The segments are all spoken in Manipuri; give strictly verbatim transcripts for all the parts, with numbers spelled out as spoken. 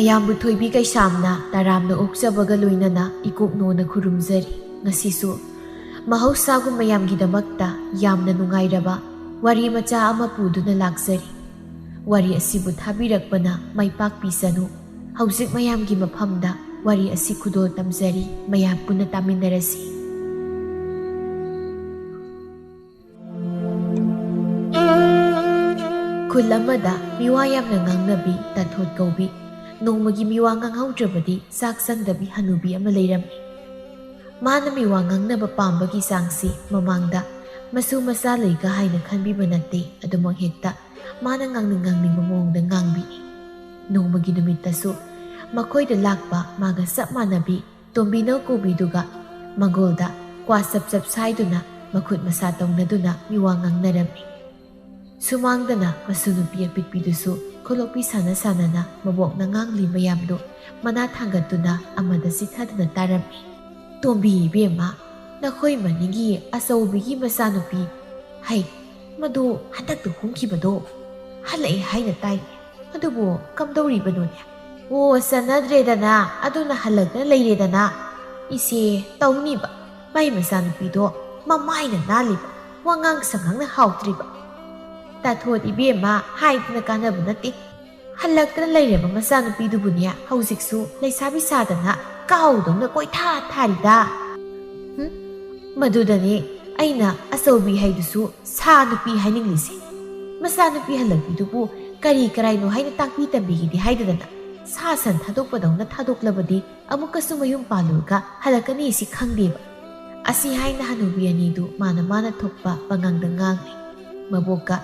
ꯃꯌꯥꯝꯕꯨ ꯊꯣꯏꯕꯤ ꯀꯩꯁꯥꯝꯅ ꯇꯔꯥꯝꯅ ꯑꯣꯛꯆꯕꯒ ꯂꯣꯏꯅꯅ ꯏꯀꯣꯛ ꯅꯣꯟꯅ ꯈꯨꯔꯨꯝꯖꯔꯤ꯫ ꯉꯁꯤꯁꯨ ꯃꯍꯧꯁꯥꯒꯨꯝ ꯃꯌꯥꯝꯒꯤꯗꯃꯛꯇ ꯌꯥꯝꯅ ꯅꯨꯡꯉꯥꯏꯔꯕ ꯋꯥꯔꯤ ꯃꯆꯥ ꯑꯃ ꯄꯨꯗꯨꯅ ꯂꯥꯛꯆꯔꯤ꯫ ꯋꯥꯔꯤ ꯑꯁꯤꯕꯨ ꯊꯥꯕꯤꯔꯛꯄꯅ ꯃꯥꯏ ꯄꯥꯛꯄꯤꯁꯅꯨ꯫ ꯍꯧꯖꯤꯛ ꯃꯌꯥꯝꯒꯤ ꯃꯐꯝꯗ ꯋꯥꯔꯤ ꯑꯁꯤ ꯈꯨꯗꯣꯜ ꯇꯝꯖꯔꯤ, ꯃꯌꯥꯝ ꯄꯨꯟꯅ ꯇꯥꯃꯤꯟꯅꯔꯁꯤ꯫ ꯈꯨꯜ ꯑꯃꯗ ꯃꯤꯋꯥ ꯌꯥꯝꯅ ꯉꯥꯡꯅꯕꯤ ꯇꯥꯊꯣꯠ ꯀꯧꯕꯤ ꯅꯣꯡꯃꯒꯤ ꯃꯤꯋꯥ ꯉꯥꯡꯍꯧꯗ꯭ꯔꯕꯗꯤ ꯆꯥꯛ ꯆꯪꯗꯕꯤ ꯍꯅꯨꯕꯤ ꯑꯃ ꯂꯩꯔꯝꯃꯤ꯫ ꯃꯥꯅ ꯃꯤꯋꯥ ꯉꯥꯡꯅꯕ ꯄꯥꯝꯕꯒꯤ ꯆꯥꯡꯁꯤ ꯃꯃꯥꯡꯗ ꯃꯁꯨ ꯃꯆꯥ ꯂꯩꯒ ꯍꯥꯏꯅ ꯈꯟꯕꯤꯕ ꯅꯠꯇꯦ, ꯑꯗꯨꯃꯛ ꯍꯦꯛꯇ ꯃꯥꯅ ꯉꯥꯡꯅꯤꯡ ꯉꯥꯡꯅꯤꯡꯕ ꯃꯑꯣꯡꯗ ꯉꯥꯡꯕꯤꯅꯤ꯫ ꯅꯣꯡꯃꯒꯤ ꯅꯨꯃꯤꯠꯇꯁꯨ ꯃꯈꯣꯏꯗ ꯂꯥꯛꯄ ꯃꯥꯒ ꯆꯞ ꯃꯥꯟꯅꯕꯤ ꯇꯣꯝꯕꯤꯅꯧ ꯀꯧꯕꯤꯗꯨꯒ ꯃꯪꯒꯣꯜꯗ ꯀ꯭ꯋꯥ ꯆꯞ ꯆꯞ ꯁꯥꯏꯗꯨꯅ ꯃꯈꯨꯠ ꯃꯁꯥ ꯇꯧꯅꯗꯨꯅ ꯃꯤꯋꯥ ꯉꯥꯡꯅꯔꯝꯃꯤ꯫ ꯁꯨꯃꯥꯡꯗꯅ ꯃꯁꯨ ꯅꯨꯄꯤ ꯑꯄꯤꯛꯄꯤꯗꯨꯁꯨ ꯈꯨꯂꯣꯛꯄꯤ ꯁꯥꯟꯅ ꯁꯥꯟꯅꯅ ꯃꯕꯣꯛꯅ ꯉꯥꯡꯂꯤ ꯃꯌꯥꯝꯗꯨ ꯃꯅꯥ ꯊꯥꯡꯒꯠꯇꯨꯅ ꯑꯃꯗ ꯆꯤꯊꯗꯨꯅ ꯇꯥꯔꯝꯃꯤ꯫ "ꯇꯣꯝꯕꯤ ꯏꯕꯦꯝꯃ, ꯅꯈꯣꯏ ꯃꯅꯤꯡꯒꯤ ꯑꯆꯧꯕꯤꯒꯤ ꯃꯆꯥꯅꯨꯄꯤ, ꯍꯩ, ꯃꯗꯨ ꯍꯟꯗꯛꯇ ꯍꯣꯡꯈꯤꯕꯗꯣ ꯍꯜꯂꯛꯑꯦ ꯍꯥꯏꯅ ꯇꯥꯏ꯫ ꯑꯗꯨꯕꯨ ꯀꯝꯗꯧꯔꯤꯕꯅꯣꯅꯦ?" "ꯑꯣ, ꯆꯠꯅꯗ꯭ꯔꯦꯗꯅ, ꯑꯗꯨꯅ ꯍꯜꯂꯛꯇꯅ ꯂꯩꯔꯦꯗꯅ꯫ ꯏꯆꯦ, ꯇꯧꯅꯤꯕ, ꯃꯥꯏ ꯃꯆꯥꯅꯨꯄꯤꯗꯣ ꯃꯃꯥꯏꯅ ꯅꯥꯜꯂꯤꯕ, ꯋꯥꯉꯥꯡ ꯁꯉꯥꯡꯅ ꯍꯥꯎꯇ꯭ꯔꯤꯕ꯫ ꯇꯥꯊꯣꯠ ꯏꯕꯦꯝꯃ, ꯍꯥꯏꯗꯅ ꯀꯥꯟꯅꯕ ꯅꯠꯇꯦ꯫ ꯍꯜꯂꯛꯇꯅ ꯂꯩꯔꯕ ꯃꯆꯥꯅꯨꯄꯤꯗꯨꯕꯨꯅꯦ ꯍꯧꯖꯤꯛꯁꯨ ꯂꯩꯁꯥꯕꯤ ꯁꯥꯗꯅ ꯀꯥꯎꯗꯧꯅ ꯀꯣꯏꯊꯥ ꯊꯥꯔꯤꯗ꯫ ꯍꯨꯝ? ꯃꯗꯨꯗꯅꯦ ꯑꯩꯅ ꯑꯆꯧꯕꯤ ꯍꯥꯏꯗꯨꯁꯨ ꯁꯥ ꯅꯨꯄꯤ ꯍꯥꯏꯅꯤꯡꯂꯤꯁꯦ꯫ ꯃꯆꯥꯅꯨꯄꯤ ꯍꯜꯂꯛꯄꯤꯗꯨꯕꯨ ꯀꯔꯤ ꯀꯔꯥꯏꯅꯣ ꯍꯥꯏꯅ ꯇꯥꯛꯄꯤ ꯇꯝꯕꯤꯒꯦꯗꯤ ꯍꯥꯏꯗꯗꯅ ꯁꯥ ꯁꯟ ꯊꯥꯗꯣꯛꯄꯗꯧꯅ ꯊꯥꯗꯣꯛꯂꯕꯗꯤ ꯑꯃꯨꯛꯀꯁꯨ ꯃꯌꯨꯝ ꯄꯥꯜꯂꯨꯔꯒ ꯍꯜꯂꯛꯀꯅꯤ ꯁꯤ ꯈꯪꯗꯦꯕ꯫ ꯑꯁꯤ ꯍꯥꯏꯅ ꯍꯅꯨꯕꯤ ꯑꯅꯤꯗꯨ ꯃꯥꯅ ꯃꯥꯅ ꯊꯣꯛꯄ ꯄꯉꯥꯡꯗ ꯉꯥꯡꯂꯤ꯫ ꯃꯕꯣꯛꯀ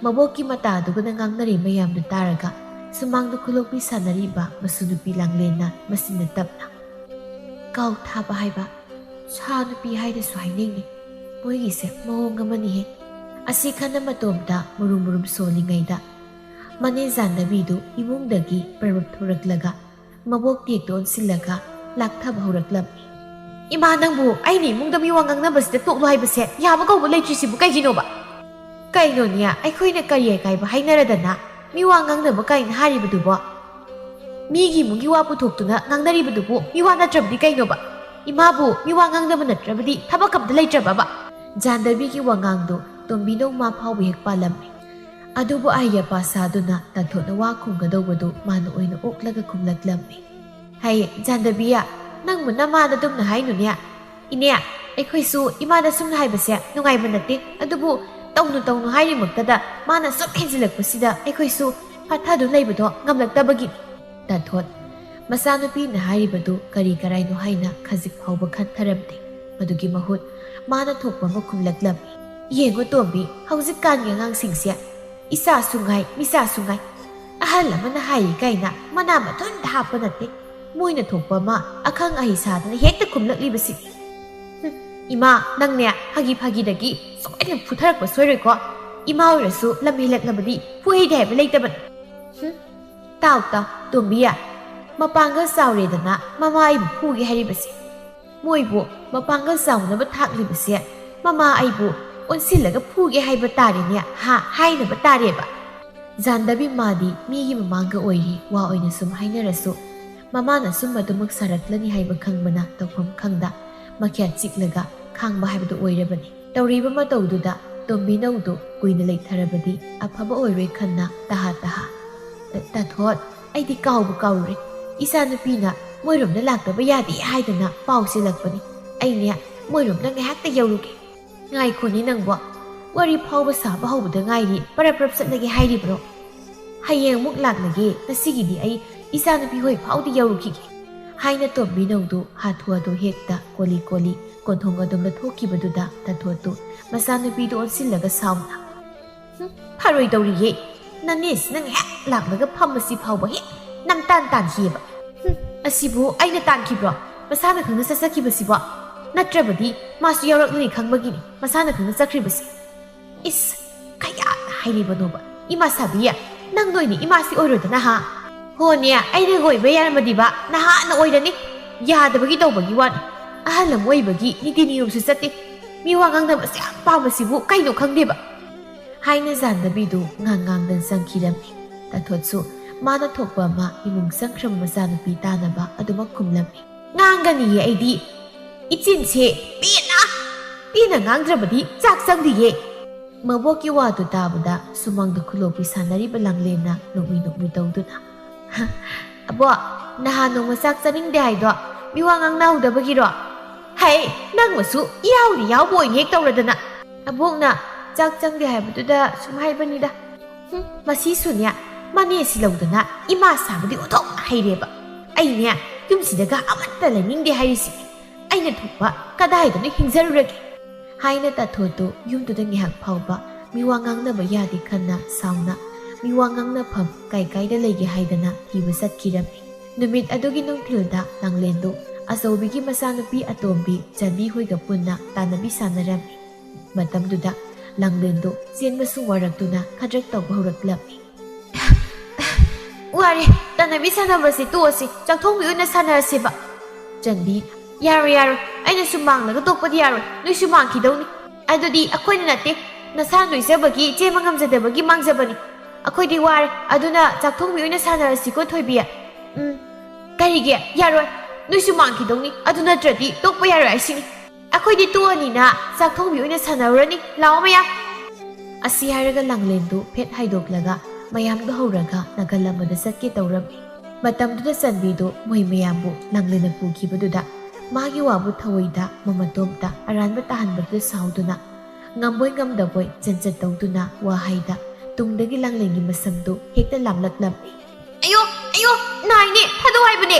ꯃꯕꯣꯛꯀꯤ ꯃꯇꯥꯗꯨꯒꯅ ꯉꯥꯡꯅꯔꯤ ꯃꯌꯥꯝꯗꯨ ꯇꯥꯔꯒ ꯁꯨꯃꯥꯡꯗ ꯈꯨꯂꯣꯛꯄꯤ ꯁꯥꯟꯅꯔꯤꯕ ꯃꯁꯨ ꯅꯨꯄꯤ ꯂꯥꯡꯂꯦꯟꯅ ꯃꯆꯤꯟꯅ ꯇꯞꯅ, "ꯀꯥꯎ ꯊꯥꯕ ꯍꯥꯏꯕ ꯁꯥ ꯅꯨꯄꯤ ꯍꯥꯏꯅꯁꯨ ꯍꯥꯏꯅꯩꯅꯦ꯫ ꯃꯣꯏꯒꯤꯁꯦ ꯃꯑꯣꯡ ꯑꯃꯅꯤꯍꯦ꯫" ꯑꯁꯤ ꯈꯟꯅ ꯃꯇꯣꯝꯇ ꯃꯨꯔꯨꯝ ꯃꯨꯔꯨꯝ ꯁꯣꯜꯂꯤꯉꯩꯗ ꯃꯅꯦ ꯖꯥꯟꯅꯕꯤꯗꯨ ꯏꯃꯨꯡꯗꯒꯤ ꯄꯔꯞ ꯊꯣꯔꯛꯂꯒ ꯃꯕꯣꯛ ꯇꯦꯛꯇ ꯑꯣꯟꯁꯤꯜꯂꯒ ꯂꯥꯛꯊꯕ ꯍꯧꯔꯛꯂꯝꯃꯤ꯫ "ꯏꯃꯥ, ꯅꯪꯕꯨ ꯑꯩꯅ ꯏꯃꯨꯡꯗ ꯃꯤꯋꯥ ꯉꯥꯡꯅꯕꯁꯤꯗ ꯇꯣꯛꯂꯣ ꯍꯥꯏꯕꯁꯦ ꯌꯥꯕ ꯀꯧꯕ ꯂꯩꯇ꯭ꯔꯤꯁꯤꯕꯨ ꯀꯩꯒꯤꯅꯣꯕ?" "ꯀꯩꯅꯣꯅꯦ, ꯑꯩꯈꯣꯏꯅ ꯀꯔꯤ ꯑꯀꯥꯏꯕ ꯍꯥꯏꯅꯔꯗꯅ ꯃꯤꯋꯥ ꯉꯥꯡꯅꯕ ꯀꯥꯏꯅ ꯍꯥꯏꯔꯤꯕꯗꯨꯕꯣ?" ꯃꯤꯒꯤ ꯏꯃꯨꯡꯒꯤ ꯋꯥ ꯄꯨꯊꯣꯛꯇꯨꯅ ꯉꯥꯡꯅꯔꯤꯕꯗꯨꯕꯨ ꯃꯤꯋꯥ ꯅꯠꯇ꯭ꯔꯕꯗꯤ ꯀꯩꯅꯣꯕ? ꯏꯃꯥꯕꯨ ꯃꯤꯋꯥ ꯉꯥꯡꯅꯕ ꯅꯠꯇ꯭ꯔꯕꯗꯤ ꯊꯕꯛ ꯑꯝꯇ ꯂꯩꯇ꯭ꯔꯕꯕ? ꯖꯥꯟꯗꯕꯤꯒꯤ ꯋꯥꯉꯥꯡꯗꯨ ꯇꯣꯝꯕꯤꯅꯧ ꯃꯥ ꯐꯥꯎꯕ ꯍꯦꯛ ꯄꯥꯜꯂꯝꯃꯤ꯫ ꯑꯗꯨꯕꯨ ꯑꯍꯩ ꯑꯄꯥ ꯁꯥꯗꯨꯅ ꯇꯥꯟꯊꯣꯠꯅ ꯋꯥ ꯈꯨꯝꯒꯗꯧꯕꯗꯨ ꯃꯥꯅ ꯑꯣꯏꯅ ꯑꯣꯛꯂꯒ ꯈꯨꯝꯂꯛꯂꯝꯃꯤ꯫ "ꯍꯩ, ꯖꯥꯟꯗꯕꯤꯌꯥ, ꯅꯪꯕꯨ ꯅꯃꯥꯗ ꯑꯗꯨꯝꯅ ꯍꯥꯏꯅꯨꯅꯦ꯫ ꯏꯅꯦ, ꯑꯩꯈꯣꯏꯁꯨ ꯏꯃꯥꯗ ꯁꯨꯝꯅ ꯍꯥꯏꯕꯁꯦ ꯅꯨꯡꯉꯥꯏꯕ ꯅꯠꯇꯦ꯫ ꯑꯗꯨꯕꯨ ꯇꯧꯅꯨ ꯇꯧꯅꯨ ꯍꯥꯏꯔꯤꯃꯛꯇꯗ ꯃꯥꯅ ꯁꯨꯝ ꯍꯦꯟꯖꯤꯜꯂꯛꯄꯁꯤꯗ ꯑꯩꯈꯣꯏꯁꯨ ꯐꯥꯊꯗꯨꯅ ꯂꯩꯕꯗꯣ ꯉꯝꯂꯛꯇꯕꯒꯤꯅꯤ꯫" ꯇꯥꯟꯊꯣꯠ ꯃꯆꯥꯅꯨꯄꯤꯅ ꯍꯥꯏꯔꯤꯕꯗꯨ ꯀꯔꯤ ꯀꯔꯥꯏꯅꯣ ꯍꯥꯏꯅ ꯈꯖꯤꯛ ꯐꯥꯎꯕ ꯈꯟꯊꯔꯝꯗꯦ꯫ ꯃꯗꯨꯒꯤ ꯃꯍꯨꯠ ꯃꯥꯅ ꯊꯣꯛꯄ ꯑꯃ ꯈꯨꯝꯂꯛꯂꯝꯃꯤ꯫ "ꯌꯦꯡꯉꯨ ꯇꯣꯝꯕꯤ, ꯍꯧꯖꯤꯛꯀꯥꯟꯒꯤ ꯑꯉꯥꯡꯁꯤꯡꯁꯦ ꯏꯆꯥꯁꯨ ꯉꯥꯏ, ꯃꯤꯆꯥꯁꯨ ꯉꯥꯏ꯫ ꯑꯍꯜ ꯑꯃꯅ ꯍꯥꯏꯔꯤ ꯀꯥꯏꯅ ꯃꯅꯥ ꯃꯊꯨꯟꯗ ꯍꯥꯞꯄ ꯅꯠꯇꯦ꯫ ꯃꯣꯏꯅ ꯊꯣꯛꯄ ꯑꯃ ꯑꯈꯪ ꯑꯍꯩ ꯁꯥꯗꯅ ꯍꯦꯛꯇ ꯈꯨꯝꯂꯛꯂꯤꯕꯁꯤꯅꯤ꯫ ꯍꯨꯝ, ꯏꯃꯥ, ꯅꯪꯅꯦ ꯐꯥꯒꯤ ꯐꯥꯒꯤꯗꯒꯤ ꯁꯣꯏꯗꯅ ꯐꯨꯊꯔꯛꯄ ꯁꯣꯏꯔꯣꯏꯀꯣ꯫ ꯏꯃꯥ ꯑꯣꯏꯔꯁꯨ ꯂꯝ ꯍꯦꯜꯂꯛꯂꯕꯗꯤ ꯐꯨꯍꯩꯗꯦ ꯍꯥꯏꯕ ꯂꯩꯇꯕꯅꯤ꯫ ꯍꯨꯝ, ꯇꯥꯎ ꯇꯥꯎ, ꯇꯣꯝꯕꯤꯌꯥ, ꯃꯄꯥꯡꯒꯜ ꯆꯥꯎꯔꯦꯗꯅ ꯃꯃꯥ ꯑꯩꯕꯨ ꯐꯨꯒꯦ ꯍꯥꯏꯔꯤꯕꯁꯦ꯫ ꯃꯣꯏꯕꯨ ꯃꯄꯥꯡꯒꯜ ꯆꯥꯎꯅꯕ ꯊꯥꯛꯂꯤꯕꯁꯦ ꯃꯃꯥ ꯑꯩꯕꯨ ꯑꯣꯟꯁꯤꯜꯂꯒ ꯐꯨꯒꯦ ꯍꯥꯏꯕ ꯇꯥꯔꯦꯅꯦ, ꯍꯥ, ꯍꯥꯏꯅꯕ ꯇꯥꯔꯦꯕ꯫" ꯖꯥꯟꯗꯕꯤ ꯃꯥꯗꯤ ꯃꯤꯒꯤ ꯃꯃꯥꯡꯒ ꯑꯣꯏꯔꯤ, ꯋꯥ ꯑꯣꯏꯅ ꯁꯨꯝ ꯍꯥꯏꯅꯔꯁꯨ ꯃꯃꯥꯅ ꯁꯨꯝ ꯑꯗꯨꯃꯛ ꯁꯥꯔꯛꯂꯅꯤ ꯍꯥꯏꯕ ꯈꯪꯕꯅ ꯇꯧꯐꯝ ꯈꯪꯗ ꯃꯈꯌꯥꯠ ꯆꯤꯛꯂꯒ ꯈꯥꯡꯕ ꯍꯥꯏꯕꯗꯨ ꯑꯣꯏꯔꯕꯅꯤ꯫ ꯇꯧꯔꯤꯕ ꯃꯇꯧꯗꯨꯗ ꯇꯣꯝꯕꯤꯅꯧꯗꯨ ꯀꯨꯏꯅ ꯂꯩꯊꯔꯕꯗꯤ ꯑꯐꯕ ꯑꯣꯏꯔꯣꯏ ꯈꯟꯅ ꯇꯍꯥ ꯇꯍꯥ, "ꯇꯥꯊꯣꯠ, ꯑꯩꯗꯤ ꯀꯥꯎꯕꯨ ꯀꯥꯎꯔꯨꯔꯦ꯫ ꯏꯆꯥꯅꯨꯄꯤꯅ ꯃꯣꯏꯔꯣꯝꯗ ꯂꯥꯛꯇꯕ ꯌꯥꯗꯦ ꯍꯥꯏꯗꯅ ꯄꯥꯎ ꯆꯦꯜꯂꯛꯄꯅꯤ꯫ ꯑꯩꯅꯦ ꯃꯣꯏꯔꯣꯝꯗ ꯉꯥꯏꯍꯥꯛꯇ ꯌꯧꯔꯨꯒꯦ꯫" "ꯉꯥꯏꯈꯣꯅꯦ ꯅꯪꯕꯣ, ꯋꯥꯔꯤ ꯐꯥꯎꯕ ꯁꯥꯕ ꯍꯧꯕꯗ ꯉꯥꯏꯔꯤ, ꯄꯔꯞ ꯄꯔꯞ ꯆꯠꯂꯒꯦ ꯍꯥꯏꯔꯤꯕ꯭ꯔꯣ?" "ꯍꯌꯦꯡ ꯑꯃꯨꯛ ꯂꯥꯛꯂꯒꯦ, ꯉꯁꯤꯒꯤꯗꯤ ꯑꯩ ꯏꯆꯥꯅꯨꯄꯤ ꯍꯣꯏ ꯐꯥꯎꯗ ꯌꯧꯔꯨꯈꯤꯒꯦ" ꯍꯥꯏꯅ ꯇꯣꯝꯕꯤꯅꯧꯗꯨ ꯍꯥꯊꯨ ꯍꯥꯊꯨ ꯍꯦꯛꯇ ꯀꯣꯂꯤ ꯀꯣꯂꯤ ꯀꯣꯟꯊꯣꯡ ꯑꯗꯣꯝꯗ ꯊꯣꯛꯈꯤꯕꯗꯨꯗ ꯇꯥꯊꯣꯠꯇꯨ ꯃꯆꯥꯅꯨꯄꯤꯗꯨ ꯑꯣꯟꯁꯤꯜꯂꯒ ꯁꯥꯎꯅ, "ꯍꯨꯝ, ꯐꯔꯣꯏ ꯇꯧꯔꯤꯌꯦ꯫ ꯅꯅꯦꯁꯤ ꯅꯪ ꯍꯦꯛ ꯂꯥꯛꯂꯒ ꯐꯝꯕꯁꯤ ꯐꯥꯎꯕ ꯍꯦꯛ ꯅꯪ ꯇꯥꯟ ꯇꯥꯟꯈꯤꯑꯕ꯫ ꯍꯨꯝ, ꯑꯁꯤꯕꯨ ꯑꯩꯅ ꯇꯥꯟꯈꯤꯕ꯭ꯔꯣ? ꯃꯁꯥꯅ ꯈꯪꯅ ꯆꯠꯆꯈꯤꯕꯁꯤꯕꯣ? ꯅꯠꯇ꯭ꯔꯕꯗꯤ ꯃꯥꯁꯨ ꯌꯥꯎꯔꯛꯂꯅꯤ ꯈꯪꯕꯒꯤꯅꯤ ꯃꯁꯥꯅ ꯈꯪꯅ ꯆꯠꯈ꯭ꯔꯤꯕꯁꯤ꯫ ꯏꯁ, ꯀꯌꯥꯗ ꯍꯥꯏꯔꯤꯕꯅꯣꯕ? ꯏꯃꯥ ꯁꯥꯕꯤ, ꯅꯪ ꯅꯣꯏꯅꯤ ꯏꯃꯥꯁꯤ ꯑꯣꯏꯔꯣꯏꯗꯅ ꯍꯥ?" "ꯍꯣꯅꯦ, ꯑꯩꯅ ꯑꯣꯏꯕ ꯌꯥꯔꯝꯃꯗꯤꯕ ꯅꯍꯥꯟꯅ ꯑꯣꯏꯔꯅꯤ꯫ ꯌꯥꯗꯕꯒꯤ ꯇꯧꯕꯒꯤ ꯋꯥꯅꯤ꯫ ꯑꯍꯜ ꯑꯃ ꯑꯣꯏꯕꯒꯤ ꯅꯤꯇꯤ ꯅꯤꯌꯣꯝꯁꯨ ꯆꯠꯇꯦ꯫ ꯃꯤ ꯋꯥ ꯉꯥꯡꯅꯕꯁꯦ ꯌꯥꯝ ꯄꯥꯝꯕꯁꯤꯕꯨ ꯀꯩꯅꯣ ꯈꯪꯗꯦꯕ" ꯍꯥꯏꯅ ꯖꯥꯟꯗꯕꯤꯗꯨ ꯉꯥꯡ ꯉꯥꯡꯗꯅ ꯆꯪꯈꯤꯔꯝꯃꯤ꯫ ꯇꯥꯊꯣꯠꯁꯨ ꯃꯥꯅ ꯊꯣꯛꯄ ꯑꯃ ꯏꯃꯨꯡ ꯆꯪꯈ꯭ꯔꯕ ꯃꯆꯥꯅꯨꯄꯤ ꯇꯥꯅꯕ ꯑꯗꯨꯃꯛ ꯈꯨꯝꯂꯝꯃꯤ꯫ "ꯉꯥꯡꯒꯅꯤꯌꯦ ꯑꯩꯗꯤ꯫ ꯏꯆꯤꯟꯁꯦ ꯄꯦꯟꯅ, ꯄꯦꯟꯅ ꯉꯥꯡꯗ꯭ꯔꯕꯗꯤ ꯆꯥꯛ ꯆꯪꯗꯤꯌꯦ꯫" ꯃꯕꯣꯛꯀꯤ ꯋꯥꯗꯨ ꯇꯥꯕꯗ ꯁꯨꯃꯥꯡꯗ ꯈꯨꯂꯣꯛꯄꯤ ꯁꯥꯟꯅꯔꯤꯕ ꯂꯥꯡꯂꯦꯟꯅ ꯅꯣꯛꯃꯤ ꯅꯣꯛꯃꯤ ꯇꯧꯗꯨꯅ, "ꯑꯕꯣꯛ, ꯅꯍꯥꯟ ꯅꯣꯡꯃ ꯆꯥꯛ ꯆꯥꯅꯤꯡꯗꯦ ꯍꯥꯏꯗꯣ ꯃꯤꯋꯥ ꯉꯥꯡꯅꯍꯧꯗꯕꯒꯤꯔꯣ? ꯍꯩ, ꯅꯪꯃꯁꯨ ꯌꯥꯎꯅꯤ ꯌꯥꯎꯕ ꯑꯣꯏꯅ ꯍꯦꯛ ꯇꯧꯔꯗꯅ꯫ ꯑꯕꯣꯛꯅ ꯆꯥꯛ ꯆꯪꯗꯦ ꯍꯥꯏꯕꯗꯨꯗ ꯁꯨꯝ ꯍꯥꯏꯕꯅꯤꯗ꯫ ꯍꯨꯝ, ꯃꯁꯤꯁꯨꯅꯦ, ꯃꯅꯦꯁꯤ ꯂꯧꯗꯅ ꯏꯃꯥ ꯁꯥꯕꯗꯤ ꯑꯣꯟꯊꯣꯛꯅ ꯍꯩꯔꯦꯕ꯫ ꯑꯩꯅꯦ, ꯌꯨꯝꯁꯤꯗꯒ ꯑꯃꯠꯇ ꯂꯩꯅꯤꯡꯗꯦ ꯍꯥꯏꯔꯤꯁꯤ꯫ ꯑꯩꯅ ꯊꯣꯛꯄ ꯀꯗꯥꯏꯗꯅꯣ ꯍꯤꯡꯖꯔꯨꯔꯒꯦ" ꯍꯥꯏꯅ ꯇꯥꯊꯣꯠꯇꯨ ꯌꯨꯝꯗꯨꯗ ꯉꯥꯏꯍꯥꯛ ꯐꯥꯎꯕ ꯃꯤꯋꯥ ꯉꯥꯡꯅꯕ ꯌꯥꯗꯦ ꯈꯟꯅ ꯁꯥꯎꯅ ꯃꯤꯋꯥ ꯉꯥꯡꯅꯐꯝ ꯀꯥꯏ ꯀꯥꯏꯗ ꯂꯩꯒꯦ ꯍꯥꯏꯗꯅ ꯊꯤꯕ ꯆꯠꯈꯤꯔꯝꯃꯤ꯫ ꯅꯨꯃꯤꯠ ꯑꯗꯨꯒꯤ ꯅꯨꯡꯊꯤꯜꯗ ꯂꯥꯡꯂꯦꯟꯗꯨ ꯑꯆꯧꯕꯤꯒꯤ ꯃꯆꯥꯅꯨꯄꯤ ꯑꯇꯣꯝꯕꯤ ꯆꯥꯟꯕꯤ ꯍꯣꯏꯒ ꯄꯨꯟꯅ ꯇꯥꯟꯅꯕꯤ ꯁꯥꯟꯅꯔꯝꯃꯤ꯫ ꯃꯇꯝꯗꯨꯗ ꯂꯥꯡꯂꯦꯟꯗꯨ ꯆꯦꯟꯕꯁꯨ ꯋꯥꯔꯛꯇꯨꯅ ꯈꯗ꯭ꯔꯛ ꯇꯧꯕ ꯍꯧꯔꯛꯂꯝꯃꯤ꯫ "ꯋꯥꯔꯦ, ꯇꯥꯟꯅꯕꯤ ꯁꯥꯟꯅꯕꯁꯤ ꯇꯣꯛꯑꯁꯤ, ꯆꯥꯛꯊꯣꯡꯕꯤ ꯑꯣꯏꯅ ꯁꯥꯟꯅꯔꯁꯦꯕ꯫" ꯆꯟꯕꯤ, "ꯌꯥꯔꯣꯏ, ꯌꯥꯔꯣꯏ, ꯑꯩꯅ ꯁꯨꯝ ꯃꯥꯡꯂꯒ ꯇꯣꯛꯄꯗꯤ ꯌꯥꯔꯣꯏ, ꯅꯣꯏꯁꯨ ꯃꯥꯡꯈꯤꯗꯧꯅꯤ꯫ ꯑꯗꯨꯗꯤ ꯑꯩꯈꯣꯏꯅ ꯅꯠꯇꯦ, ꯅꯁꯥ ꯅꯣꯏꯖꯕꯒꯤ, ꯆꯦꯟꯕ ꯉꯝꯖꯗꯕꯒꯤ ꯃꯥꯡꯖꯕꯅꯤ꯫ ꯑꯩꯈꯣꯏꯗꯤ ꯋꯥꯔꯦ, ꯑꯗꯨꯅ ꯆꯥꯛꯊꯣꯡꯕꯤ ꯑꯣꯏꯅ ꯁꯥꯟꯅꯔꯁꯤꯀꯣ, ꯊꯣꯏꯕꯤ꯫" "ꯎꯝ, ꯀꯔꯤꯒꯤ? ꯌꯥꯔꯣꯏ, ꯅꯣꯏꯁꯨ ꯃꯥꯡꯈꯤꯗꯧꯅꯤ, ꯑꯗꯨ ꯅꯠꯇ꯭ꯔꯗꯤ ꯇꯣꯛꯄ ꯌꯥꯔꯣꯏ ꯍꯥꯏꯁꯤꯅꯤ꯫ ꯑꯩꯈꯣꯏꯗꯤ ꯇꯣꯛꯑꯅꯤꯅ ꯆꯥꯛꯊꯣꯡꯕꯤ ꯑꯣꯏꯅ ꯁꯥꯟꯅꯔꯨꯔꯅꯤ, ꯂꯥꯛꯑꯣ ꯃꯌꯥꯝ꯫" ꯑꯁꯤ ꯍꯥꯏꯔꯒ ꯂꯥꯡꯂꯦꯟꯗꯨ ꯐꯦꯠ ꯍꯥꯏꯗꯣꯛꯂꯒ ꯃꯌꯥꯝꯗꯨ ꯍꯧꯔꯒ ꯅꯥꯀꯜ ꯑꯃꯗ ꯆꯠꯀꯦ ꯇꯧꯔꯝꯃꯤ꯫ ꯃꯇꯝꯗꯨꯗ ꯆꯟꯕꯤꯗꯨ ꯃꯣꯏ ꯃꯌꯥꯝꯕꯨ ꯂꯥꯡꯂꯦꯟꯅ ꯄꯨꯈꯤꯕꯗꯨꯗ ꯃꯥꯒꯤ ꯋꯥꯕꯨ ꯊꯧꯑꯣꯏꯗ ꯃꯃꯇꯣꯝꯇ ꯑꯔꯥꯟꯕ ꯇꯥꯍꯟꯕꯗꯨꯗ ꯁꯥꯎꯗꯨꯅ ꯉꯝꯕꯣꯏ ꯉꯝꯗꯕꯣꯏ ꯆꯟꯆꯠ ꯇꯧꯗꯨꯅ ꯋꯥ ꯍꯥꯏꯗ ꯇꯨꯡꯗꯒꯤ ꯂꯥꯡꯂꯦꯟꯒꯤ ꯃꯁꯝꯗꯨ ꯍꯦꯛꯇ ꯂꯥꯝꯂꯛꯂꯝꯃꯤ꯫ "ꯑꯌꯣ, ꯑꯌꯣ, ꯅꯥꯏꯅꯦ, ꯊꯥꯗꯣꯛꯑꯣ ꯍꯥꯏꯕꯅꯦ꯫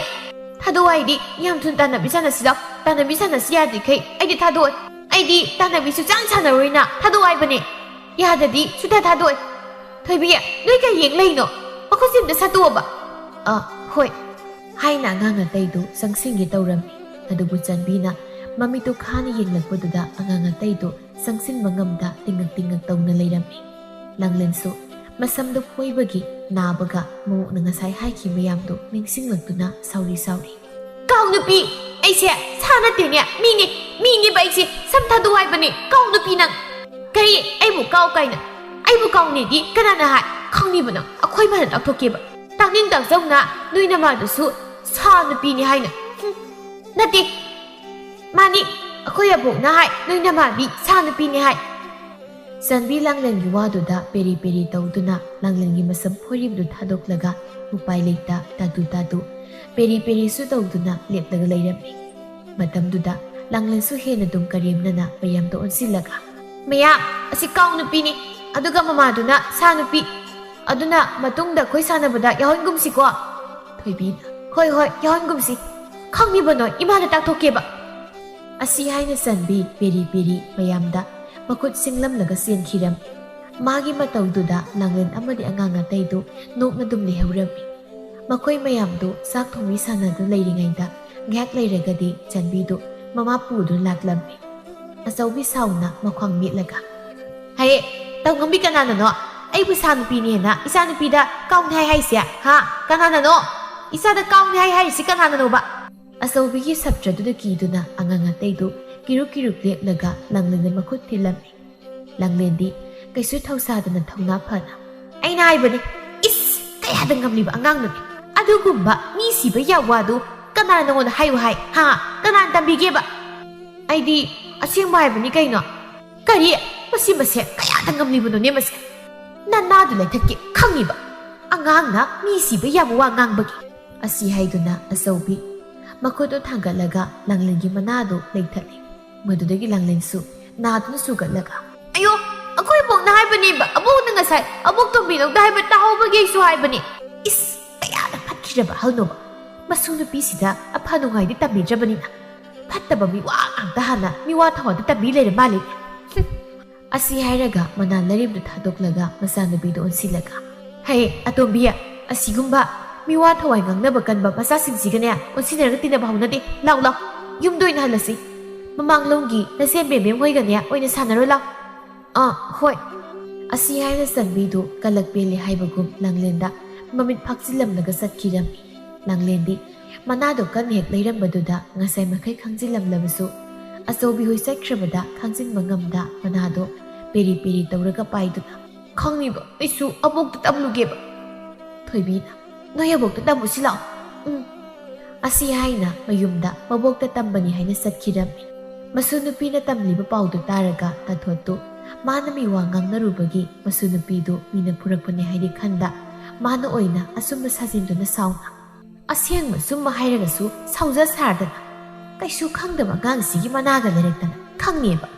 ꯊꯥꯗꯣꯛꯑꯣ ꯍꯥꯏꯗꯤ ꯌꯥꯝ ꯊꯨꯅ ꯇꯥꯟꯅꯕꯤ ꯁꯥꯟꯅꯁꯤ ꯂꯥꯎ꯫ ꯇꯥꯟꯅꯕꯤ ꯁꯥꯟꯅꯁꯤ ꯌꯥꯗ꯭ꯔꯤꯈꯩ ꯑꯩꯗꯤ ꯊꯥꯗꯣꯛꯑꯣꯏ꯫ ꯑꯩꯗꯤ ꯇꯥꯟꯅꯕꯤ ꯁꯨꯛꯁꯥꯟ ꯁꯥꯟꯅꯔꯣꯏꯅ ꯊꯥꯗꯣꯛꯑꯣ ꯍꯥꯏꯕꯅꯦ꯫ ꯌꯥꯗꯗꯤ ꯁꯨꯛꯊꯥ ꯊꯥꯗꯣꯛꯑꯣꯏ꯫" "ꯊꯣꯏꯕꯤ, ꯅꯣꯏ ꯀꯩ ꯌꯦꯡ ꯂꯩꯅꯣ? ꯃꯈꯨꯠꯁꯤ ꯑꯝꯇ ꯁꯠꯇꯣꯛꯑꯣꯕ꯫" "ꯑ, ꯍꯣꯏ," ꯍꯥꯏꯅ ꯑꯉꯥꯡ ꯑꯇꯩꯗꯨ ꯆꯪꯁꯤꯟꯒꯦ ꯇꯧꯔꯝꯃꯤ꯫ ꯑꯗꯨꯕꯨ ꯆꯟꯕꯤꯅ ꯃꯃꯤꯠꯇꯨ ꯈꯥꯅ ꯌꯦꯡꯂꯛꯄꯗꯨꯗ ꯑꯉꯥꯡ ꯑꯇꯩꯗꯨ ꯆꯪꯁꯤꯟꯕ ꯉꯝꯗ ꯇꯤꯡꯉꯛ ꯇꯤꯡꯉꯛ ꯇꯧꯅ ꯂꯩꯔꯝꯃꯤ꯫ ꯂꯥꯡꯂꯦꯟꯁꯨ ꯃꯁꯝꯗꯨ ꯈꯣꯏꯕꯒꯤ ꯅꯥꯕꯒ ꯃꯕꯣꯛꯅ ꯉꯁꯥꯏ ꯍꯥꯏꯈꯤ ꯃꯌꯥꯝꯗꯨ ꯅꯤꯡꯁꯤꯡꯂꯛꯇꯨꯅ ꯁꯥꯎꯔꯤ ꯁꯥꯎꯔꯤ꯫ "ꯀꯥꯎ ꯅꯨꯄꯤ! ꯑꯩꯁꯦ ꯁꯥ ꯅꯠꯇꯦꯅꯦ, ꯃꯤꯅꯦ, ꯃꯤꯅꯦꯕ ꯑꯩꯁꯦ꯫ ꯁꯝ ꯊꯥꯗꯣꯛꯎ ꯍꯥꯏꯕꯅꯦ, ꯀꯥꯎ ꯅꯨꯄꯤ ꯅꯪ!" "ꯀꯔꯤ? ꯑꯩꯕꯨ ꯀꯥꯎ ꯀꯥꯏꯅ? ꯑꯩꯕꯨ ꯀꯥꯎꯅꯦꯗꯤ ꯀꯅꯥꯅ ꯍꯥꯏ? ꯈꯪꯅꯤꯕ ꯅꯪ, ꯑꯩꯈꯣꯏ ꯃꯥꯅ ꯇꯥꯛꯊꯣꯛꯀꯦꯕ꯫" ꯅꯤꯡ ꯇꯥꯛꯆꯧꯅ ꯅꯣꯏ ꯅꯃꯥꯗꯨꯁꯨ ꯁꯥ ꯅꯨꯄꯤꯅꯤ ꯍꯥꯏꯅ꯫ ꯍꯨꯝ, ꯅꯠꯇꯦ, ꯃꯥꯅꯤ, ꯑꯩꯈꯣꯏ ꯑꯕꯣꯛꯅ ꯍꯥꯏ ꯅꯣꯏ ꯅꯃꯥꯗꯤ ꯁꯥ ꯅꯨꯄꯤꯅꯤ ꯍꯥꯏ꯫ ꯆꯟꯕꯤ ꯂꯥꯡꯂꯦꯟꯒꯤ ꯋꯥꯗꯨꯗ ꯄꯦꯔꯤ ꯄꯦꯔꯤ ꯇꯧꯗꯨꯅ ꯂꯥꯡꯂꯦꯟꯒꯤ ꯃꯁꯝ ꯐꯣꯏꯔꯤꯕꯗꯨ ꯊꯥꯗꯣꯛꯂꯒ ꯎꯄꯥꯏ ꯂꯩꯇ ꯇꯥꯇꯨ ꯇꯥꯇꯨ ꯄꯦꯔꯤ ꯄꯦꯔꯤꯁꯨ ꯇꯧꯗꯨꯅ ꯂꯦꯞꯂꯒ ꯂꯩꯔꯝꯃꯤ꯫ ꯃꯇꯝꯗꯨꯗ ꯂꯥꯡꯂꯦꯟꯁꯨ ꯍꯦꯟꯅ ꯑꯗꯨꯝ ꯀꯔꯦꯝꯅꯅ ꯃꯌꯥꯝꯗ ꯑꯣꯟꯁꯤꯜꯂꯒ, "ꯃꯌꯥꯝ, ꯑꯁꯤ ꯀꯥꯎ ꯅꯨꯄꯤꯅꯤ, ꯑꯗꯨꯒ ꯃꯃꯥꯗꯨꯅ ꯁꯥ ꯅꯨꯄꯤ꯫ ꯑꯗꯨꯅ ꯃꯇꯨꯡꯗ ꯑꯩꯈꯣꯏ ꯁꯥꯟꯅꯕꯗ ꯌꯥꯎꯍꯟꯒꯨꯝꯁꯤꯀꯣ?" ꯊꯣꯏꯕꯤꯅ, "ꯍꯣꯏ, ꯍꯣꯏ, ꯌꯥꯎꯍꯟꯒꯨꯝꯁꯤ꯫ ꯈꯪꯉꯤꯕ ꯅꯣꯏ, ꯏꯃꯥꯅ ꯇꯥꯛꯊꯣꯛꯀꯦꯕ꯫" ꯑꯁꯤ ꯍꯥꯏꯅ ꯆꯟꯕꯤ ꯄꯦꯔꯤ ꯄꯦꯔꯤ ꯃꯌꯥꯝꯗ ꯃꯈꯨꯠ ꯁꯤꯡꯂꯝꯂꯒ ꯆꯦꯟꯈꯤꯔꯝꯃꯤ꯫ ꯃꯥꯒꯤ ꯃꯇꯧꯗꯨꯗ ꯂꯥꯡꯂꯦꯟ ꯑꯃꯗꯤ ꯑꯉꯥꯡ ꯑꯇꯩꯗꯨ ꯅꯣꯛꯅꯗꯨꯝ ꯂꯩꯍꯧꯔꯝꯃꯤ꯫ ꯃꯈꯣꯏ ꯃꯌꯥꯝꯗꯨ ꯆꯥꯛ ꯊꯣꯡꯕꯤ ꯁꯥꯟꯅꯗꯨꯅ ꯂꯩꯔꯤꯉꯩꯗ ꯉꯥꯏꯍꯥꯛ ꯂꯩꯔꯒꯗꯤ ꯆꯟꯕꯤꯗꯨ ꯃꯃꯥ ꯄꯨꯗꯨꯅ ꯂꯥꯛꯂꯝꯃꯤ꯫ ꯑꯆꯧꯕꯤ ꯁꯥꯎꯅ ꯃꯈ꯭ꯋꯥꯡ ꯃꯦꯠꯂꯒ, "ꯍꯦ, ꯇꯧꯉꯝꯕꯤ ꯀꯅꯥꯅꯅꯣ? ꯑꯩꯕꯨ ꯁꯥ ꯅꯨꯄꯤꯅꯦꯅ ꯏꯆꯥ ꯅꯨꯄꯤꯗ ꯀꯥꯎꯅꯤ ꯍꯥꯏ ꯍꯥꯏꯁꯦ? ꯍꯥ? ꯀꯅꯥꯅꯅꯣ? ꯏꯆꯥꯗ ꯀꯥꯎꯅꯤ ꯍꯥꯏ ꯍꯥꯏꯔꯤꯁꯤ ꯀꯅꯥꯅꯅꯣꯕ?" ꯑꯆꯧꯕꯤꯒꯤ ꯁꯞꯇ꯭ꯔꯗꯨꯗ ꯀꯤꯗꯨꯅ ꯑꯉꯥꯡ ꯑꯇꯩꯗꯨ ꯀꯤꯔꯨꯛ ꯀꯤꯔꯨꯛ ꯂꯦꯞꯂꯒ ꯂꯥꯡꯂꯦꯟꯗ ꯃꯈꯨꯠ ꯊꯤꯜꯂꯝꯃꯤ꯫ ꯂꯥꯡꯂꯦꯟꯗꯤ ꯀꯩꯁꯨ ꯊꯧꯁꯥꯗꯅ ꯊꯧꯅꯥ ꯐꯅ, "ꯑꯩꯅ ꯍꯥꯏꯕꯅꯤ, ꯏꯁ, ꯀꯌꯥꯗ ꯉꯝꯂꯤꯕ ꯑꯉꯥꯡꯅꯣꯅꯦ? ꯑꯗꯨꯒꯨꯝꯕ ꯃꯤ ꯁꯤꯕ ꯌꯥꯕ ꯋꯥꯗꯨ ꯀꯅꯥꯅ ꯅꯉꯣꯟꯗ ꯍꯥꯏꯌꯨ ꯍꯥꯏ? ꯍꯥ? ꯀꯅꯥꯅ ꯇꯝꯕꯤꯒꯦꯕ? ꯑꯩꯗꯤ ꯑꯁꯦꯡꯕ ꯍꯥꯏꯕꯅꯤ ꯀꯩꯅꯣ꯫ ꯀꯔꯤ? ꯃꯁꯤ ꯃꯁꯦ ꯀꯌꯥꯗ ꯉꯝꯂꯤꯕꯅꯣꯅꯦ ꯃꯁꯦ? ꯅꯅꯥꯗꯨ ꯂꯩꯊꯠꯀꯦ ꯈꯪꯉꯤꯕ? ꯑꯉꯥꯡꯅ ꯃꯤ ꯁꯤꯕ ꯌꯥꯕ ꯋꯥ ꯉꯥꯡꯕꯒꯤ?" ꯑꯁꯤ ꯍꯥꯏꯗꯨꯅ ꯑꯆꯧꯕꯤ ꯃꯈꯨꯠꯇꯨ ꯊꯥꯡꯒꯠꯂꯒ ꯂꯥꯡꯂꯦꯟꯒꯤ ꯃꯅꯥꯗꯨ ꯂꯩꯊꯠꯂꯤ꯫ ꯃꯗꯨꯗꯒꯤ ꯂꯥꯡꯂꯦꯟꯁꯨ ꯅꯥꯗꯨꯅ ꯁꯨꯒꯠꯂꯒ, "ꯑꯌꯣ, ꯑꯩꯈꯣꯏ ꯑꯕꯣꯛꯅ ꯍꯥꯏꯕꯅꯦꯕ, ꯑꯕꯣꯛꯅ ꯉꯁꯥꯏ ꯑꯕꯣꯛ ꯇꯣꯝꯕꯤꯅꯧꯗ ꯍꯥꯏꯕ ꯇꯥꯍꯧꯕꯒꯤ ꯑꯩꯁꯨ ꯍꯥꯏꯕꯅꯦ꯫" ꯏꯁ, ꯀꯌꯥꯗ ꯐꯠꯈꯤꯗ꯭ꯔꯕ ꯑꯍꯜꯅꯣꯕ? ꯃꯁꯨ ꯅꯨꯄꯤꯁꯤꯗ ꯑꯐ ꯅꯨꯡꯉꯥꯏꯗꯤ ꯇꯝꯕꯤꯗ꯭ꯔꯕꯅꯤꯅ ꯐꯠꯇꯕ ꯃꯤꯋꯥ ꯉꯥꯛꯇ ꯍꯥꯟꯅ ꯃꯤꯋꯥ ꯊꯋꯥꯗ ꯇꯝꯕꯤ ꯂꯩꯔ ꯃꯥꯜꯂꯦ꯫ ꯍꯨꯝ꯫ ꯑꯁꯤ ꯍꯥꯏꯔꯒ ꯃꯅꯥ ꯂꯩꯔꯤꯕꯗꯨ ꯊꯥꯗꯣꯛꯂꯒ ꯃꯆꯥꯅꯨꯄꯤꯗꯨ ꯑꯣꯟꯁꯤꯜꯂꯒ, "ꯍꯦ, ꯑꯇꯣꯝꯕꯤ, ꯑꯁꯤꯒꯨꯝꯕ ꯃꯤꯋꯥ ꯊꯋꯥꯏ ꯉꯥꯡꯅꯕ ꯀꯟꯕ ꯃꯆꯥꯁꯤꯡꯁꯤꯒꯅꯦ ꯑꯣꯟꯁꯤꯟꯅꯔꯒ ꯇꯤꯟꯅꯕ ꯍꯧꯅꯗꯦ꯫ ꯂꯥꯎ, ꯂꯥꯎ, ꯌꯨꯝꯗ ꯑꯣꯏꯅ ꯍꯜꯂꯁꯤ꯫ ꯃꯃꯥꯡꯂꯣꯝꯒꯤ ꯅꯆꯦ ꯕꯦꯝꯕꯦꯝ ꯍꯣꯏꯒꯅꯦ ꯑꯣꯏꯅ ꯁꯥꯟꯅꯔꯣ ꯂꯥꯎ꯫" "ꯑꯥ, ꯍꯣꯏ꯫" ꯑꯁꯤ ꯍꯥꯏꯅ ꯆꯟꯕꯤꯗꯨ ꯀꯂꯛ ꯄꯦꯜꯂꯦ ꯍꯥꯏꯕꯒꯨꯝ ꯂꯥꯡꯂꯦꯟꯗ ꯃꯃꯤꯠ ꯐꯥꯛꯆꯤꯜꯂꯝꯂꯒ ꯆꯠꯈꯤꯔꯝꯃꯤ꯫ ꯂꯥꯡꯂꯦꯟꯗꯤ ꯃꯅꯥꯗꯣ ꯀꯟꯅ ꯍꯦꯛ ꯂꯩꯔꯝꯕꯗꯨꯗ ꯉꯁꯥꯏ ꯃꯈꯩ ꯈꯪꯖꯤꯜꯂꯝꯂꯕꯁꯨ, ꯑꯆꯧꯕꯤ ꯍꯣꯏ ꯆꯠꯈ꯭ꯔꯕꯗ ꯈꯪꯖꯤꯟꯕ ꯉꯝꯗ ꯃꯅꯥꯗꯣ ꯄꯦꯔꯤ ꯄꯦꯔꯤ ꯇꯧꯔꯒ ꯄꯥꯏꯗꯨꯅ, "ꯈꯪꯅꯤꯕ, ꯑꯩꯁꯨ ꯑꯕꯣꯛꯇ ꯇꯝꯂꯨꯒꯦꯕ꯫" ꯊꯣꯏꯕꯤꯅ, "ꯅꯣꯏ ꯑꯕꯣꯛꯇ ꯇꯝꯃꯨꯁꯤ ꯂꯥꯛꯑꯣ꯫ ꯎꯝ"꯫ ꯑꯁꯤ ꯍꯥꯏꯅ ꯃꯌꯨꯝꯗ ꯃꯕꯣꯛꯇ ꯇꯝꯕꯅꯤ ꯍꯥꯏꯅ ꯆꯠꯈꯤꯔꯝꯃꯤ꯫ ꯃꯁꯨ ꯅꯨꯄꯤꯅ ꯇꯝꯂꯤꯕ ꯄꯥꯎꯗꯨ ꯇꯥꯔꯒ ꯇꯥꯊꯣꯠꯇꯨ ꯃꯥꯅ ꯃꯤꯋꯥ ꯉꯥꯡꯅꯔꯨꯕꯒꯤ ꯃꯁꯨ ꯅꯨꯄꯤꯗꯨ ꯃꯤꯅ ꯐꯨꯔꯛꯄꯅꯤ ꯍꯥꯏꯗꯤ ꯈꯟꯗ, ꯃꯥꯅ ꯑꯣꯏꯅ ꯑꯆꯨꯝꯕ ꯁꯥꯖꯤꯟꯗꯨꯅ ꯁꯥꯎꯅ, "ꯑꯁꯦꯡꯕ ꯑꯆꯨꯝꯕ ꯍꯥꯏꯔꯒꯁꯨ ꯁꯥꯎꯖ ꯁꯥꯔꯗꯅ, ꯀꯩꯁꯨ ꯈꯪꯗꯕ ꯑꯉꯥꯡꯁꯤꯒꯤ ꯃꯅꯥꯒ ꯂꯩꯔꯛꯇꯅ ꯈꯪꯉꯦꯕ"꯫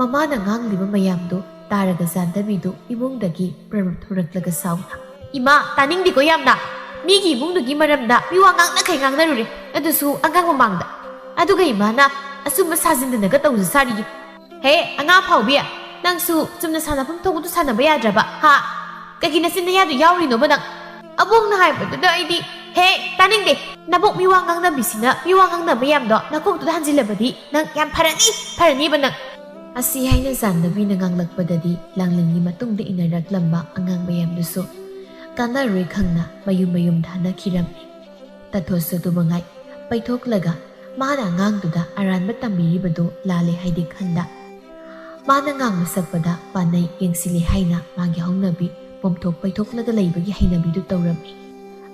ꯃꯃꯥꯅ ꯉꯥꯡꯂꯤꯕ ꯃꯌꯥꯝꯗꯨ ꯇꯥꯔꯒ ꯖꯥꯟꯗꯕꯤꯗꯨ ꯏꯃꯨꯡꯗꯒꯤ ꯄ꯭ꯔꯞ ꯄ꯭ꯔꯞ ꯊꯣꯔꯛꯂꯒ ꯁꯥꯎꯅ, "ꯏꯃꯥ, ꯇꯥꯅꯤꯡꯗꯦꯀꯣ ꯌꯥꯝꯅ꯫ ꯃꯤꯒꯤ ꯏꯃꯨꯡꯗꯨꯒꯤ ꯃꯔꯝꯗ ꯃꯤꯋꯥ ꯉꯥꯡꯅꯈꯩ ꯉꯥꯡꯅꯔꯨꯔꯦ, ꯑꯗꯨꯁꯨ ꯑꯉꯥꯡ ꯃꯃꯥꯡꯗ꯫ ꯑꯗꯨꯒ ꯏꯃꯥꯅ ꯑꯆꯨꯝꯕ ꯁꯥꯖꯤꯟꯗꯅꯒ ꯇꯧꯖ ꯁꯥꯔꯤꯌꯦ꯫ ꯍꯦ, ꯑꯉꯥꯡ ꯐꯥꯎꯕꯤ, ꯅꯪꯁꯨ ꯆꯨꯝꯅ ꯁꯥꯟꯅꯐꯝ ꯊꯣꯛꯄꯗꯨ ꯁꯥꯟꯅꯕ ꯌꯥꯗ꯭ꯔꯕ? ꯍꯥ? ꯀꯩꯒꯤ ꯅꯆꯤꯟ ꯅꯌꯥꯗꯨ ꯌꯥꯎꯔꯤꯅꯣꯕ ꯅꯪ?" ꯑꯕꯣꯛꯅ ꯍꯥꯏꯕꯗꯨꯗ ꯑꯩꯗꯤ, "ꯍꯦ, ꯇꯥꯅꯤꯡꯗꯦ! ꯅꯕꯣꯛ ꯃꯤꯋꯥ ꯉꯥꯡꯅꯕꯤꯁꯤꯅ ꯃꯤꯋꯥ ꯉꯥꯡꯅꯕ ꯌꯥꯝꯗꯣ ꯅꯀꯣꯛꯇꯨꯗ ꯍꯟꯖꯤꯜꯂꯕꯗꯤ ꯅꯪ ꯌꯥꯝ ꯐꯔꯅꯤ, ꯐꯔꯅꯤꯕ ꯅꯪ"꯫ ꯑꯁꯤ ꯍꯥꯏꯅ ꯖꯥꯟꯗꯕꯤꯅ ꯉꯥꯡꯂꯛꯄꯗꯗꯤ ꯂꯥꯡꯂꯦꯟꯒꯤ ꯃꯇꯨꯡꯗ ꯏꯟꯅꯔꯛꯂꯝꯕ ꯑꯉꯥꯡ ꯃꯌꯥꯝꯗꯨꯁꯨ ꯀꯥꯟꯅꯔꯣꯏ ꯈꯪꯅ ꯃꯌꯨꯝ ꯃꯌꯨꯝꯗ ꯍꯟꯅꯈꯤꯔꯝꯃꯤ꯫ ꯇꯥꯊꯣꯠꯁꯨ ꯑꯗꯨ ꯃꯉꯥꯏ ꯄꯩꯊꯣꯛꯂꯒ ꯃꯥꯅ ꯑꯉꯥꯡꯗꯨꯗ ꯑꯔꯥꯟꯕ ꯇꯝꯕꯤꯔꯤꯕꯗꯨ ꯂꯥꯜꯂꯦ ꯍꯥꯏꯗꯤ ꯈꯟꯗ, ꯃꯥꯅ ꯉꯥꯡꯕ ꯁꯛꯄꯗ ꯄꯥꯅꯩ ꯌꯦꯡꯁꯤꯜꯂꯤ ꯍꯥꯏꯅ ꯃꯥꯒꯤ ꯍꯧꯅꯕꯤ ꯄꯣꯝꯊꯣꯛ ꯄꯩꯊꯣꯛꯂꯒ ꯂꯩꯕꯒꯤ ꯍꯩꯅꯕꯤꯗꯨ ꯇꯧꯔꯝꯃꯤ꯫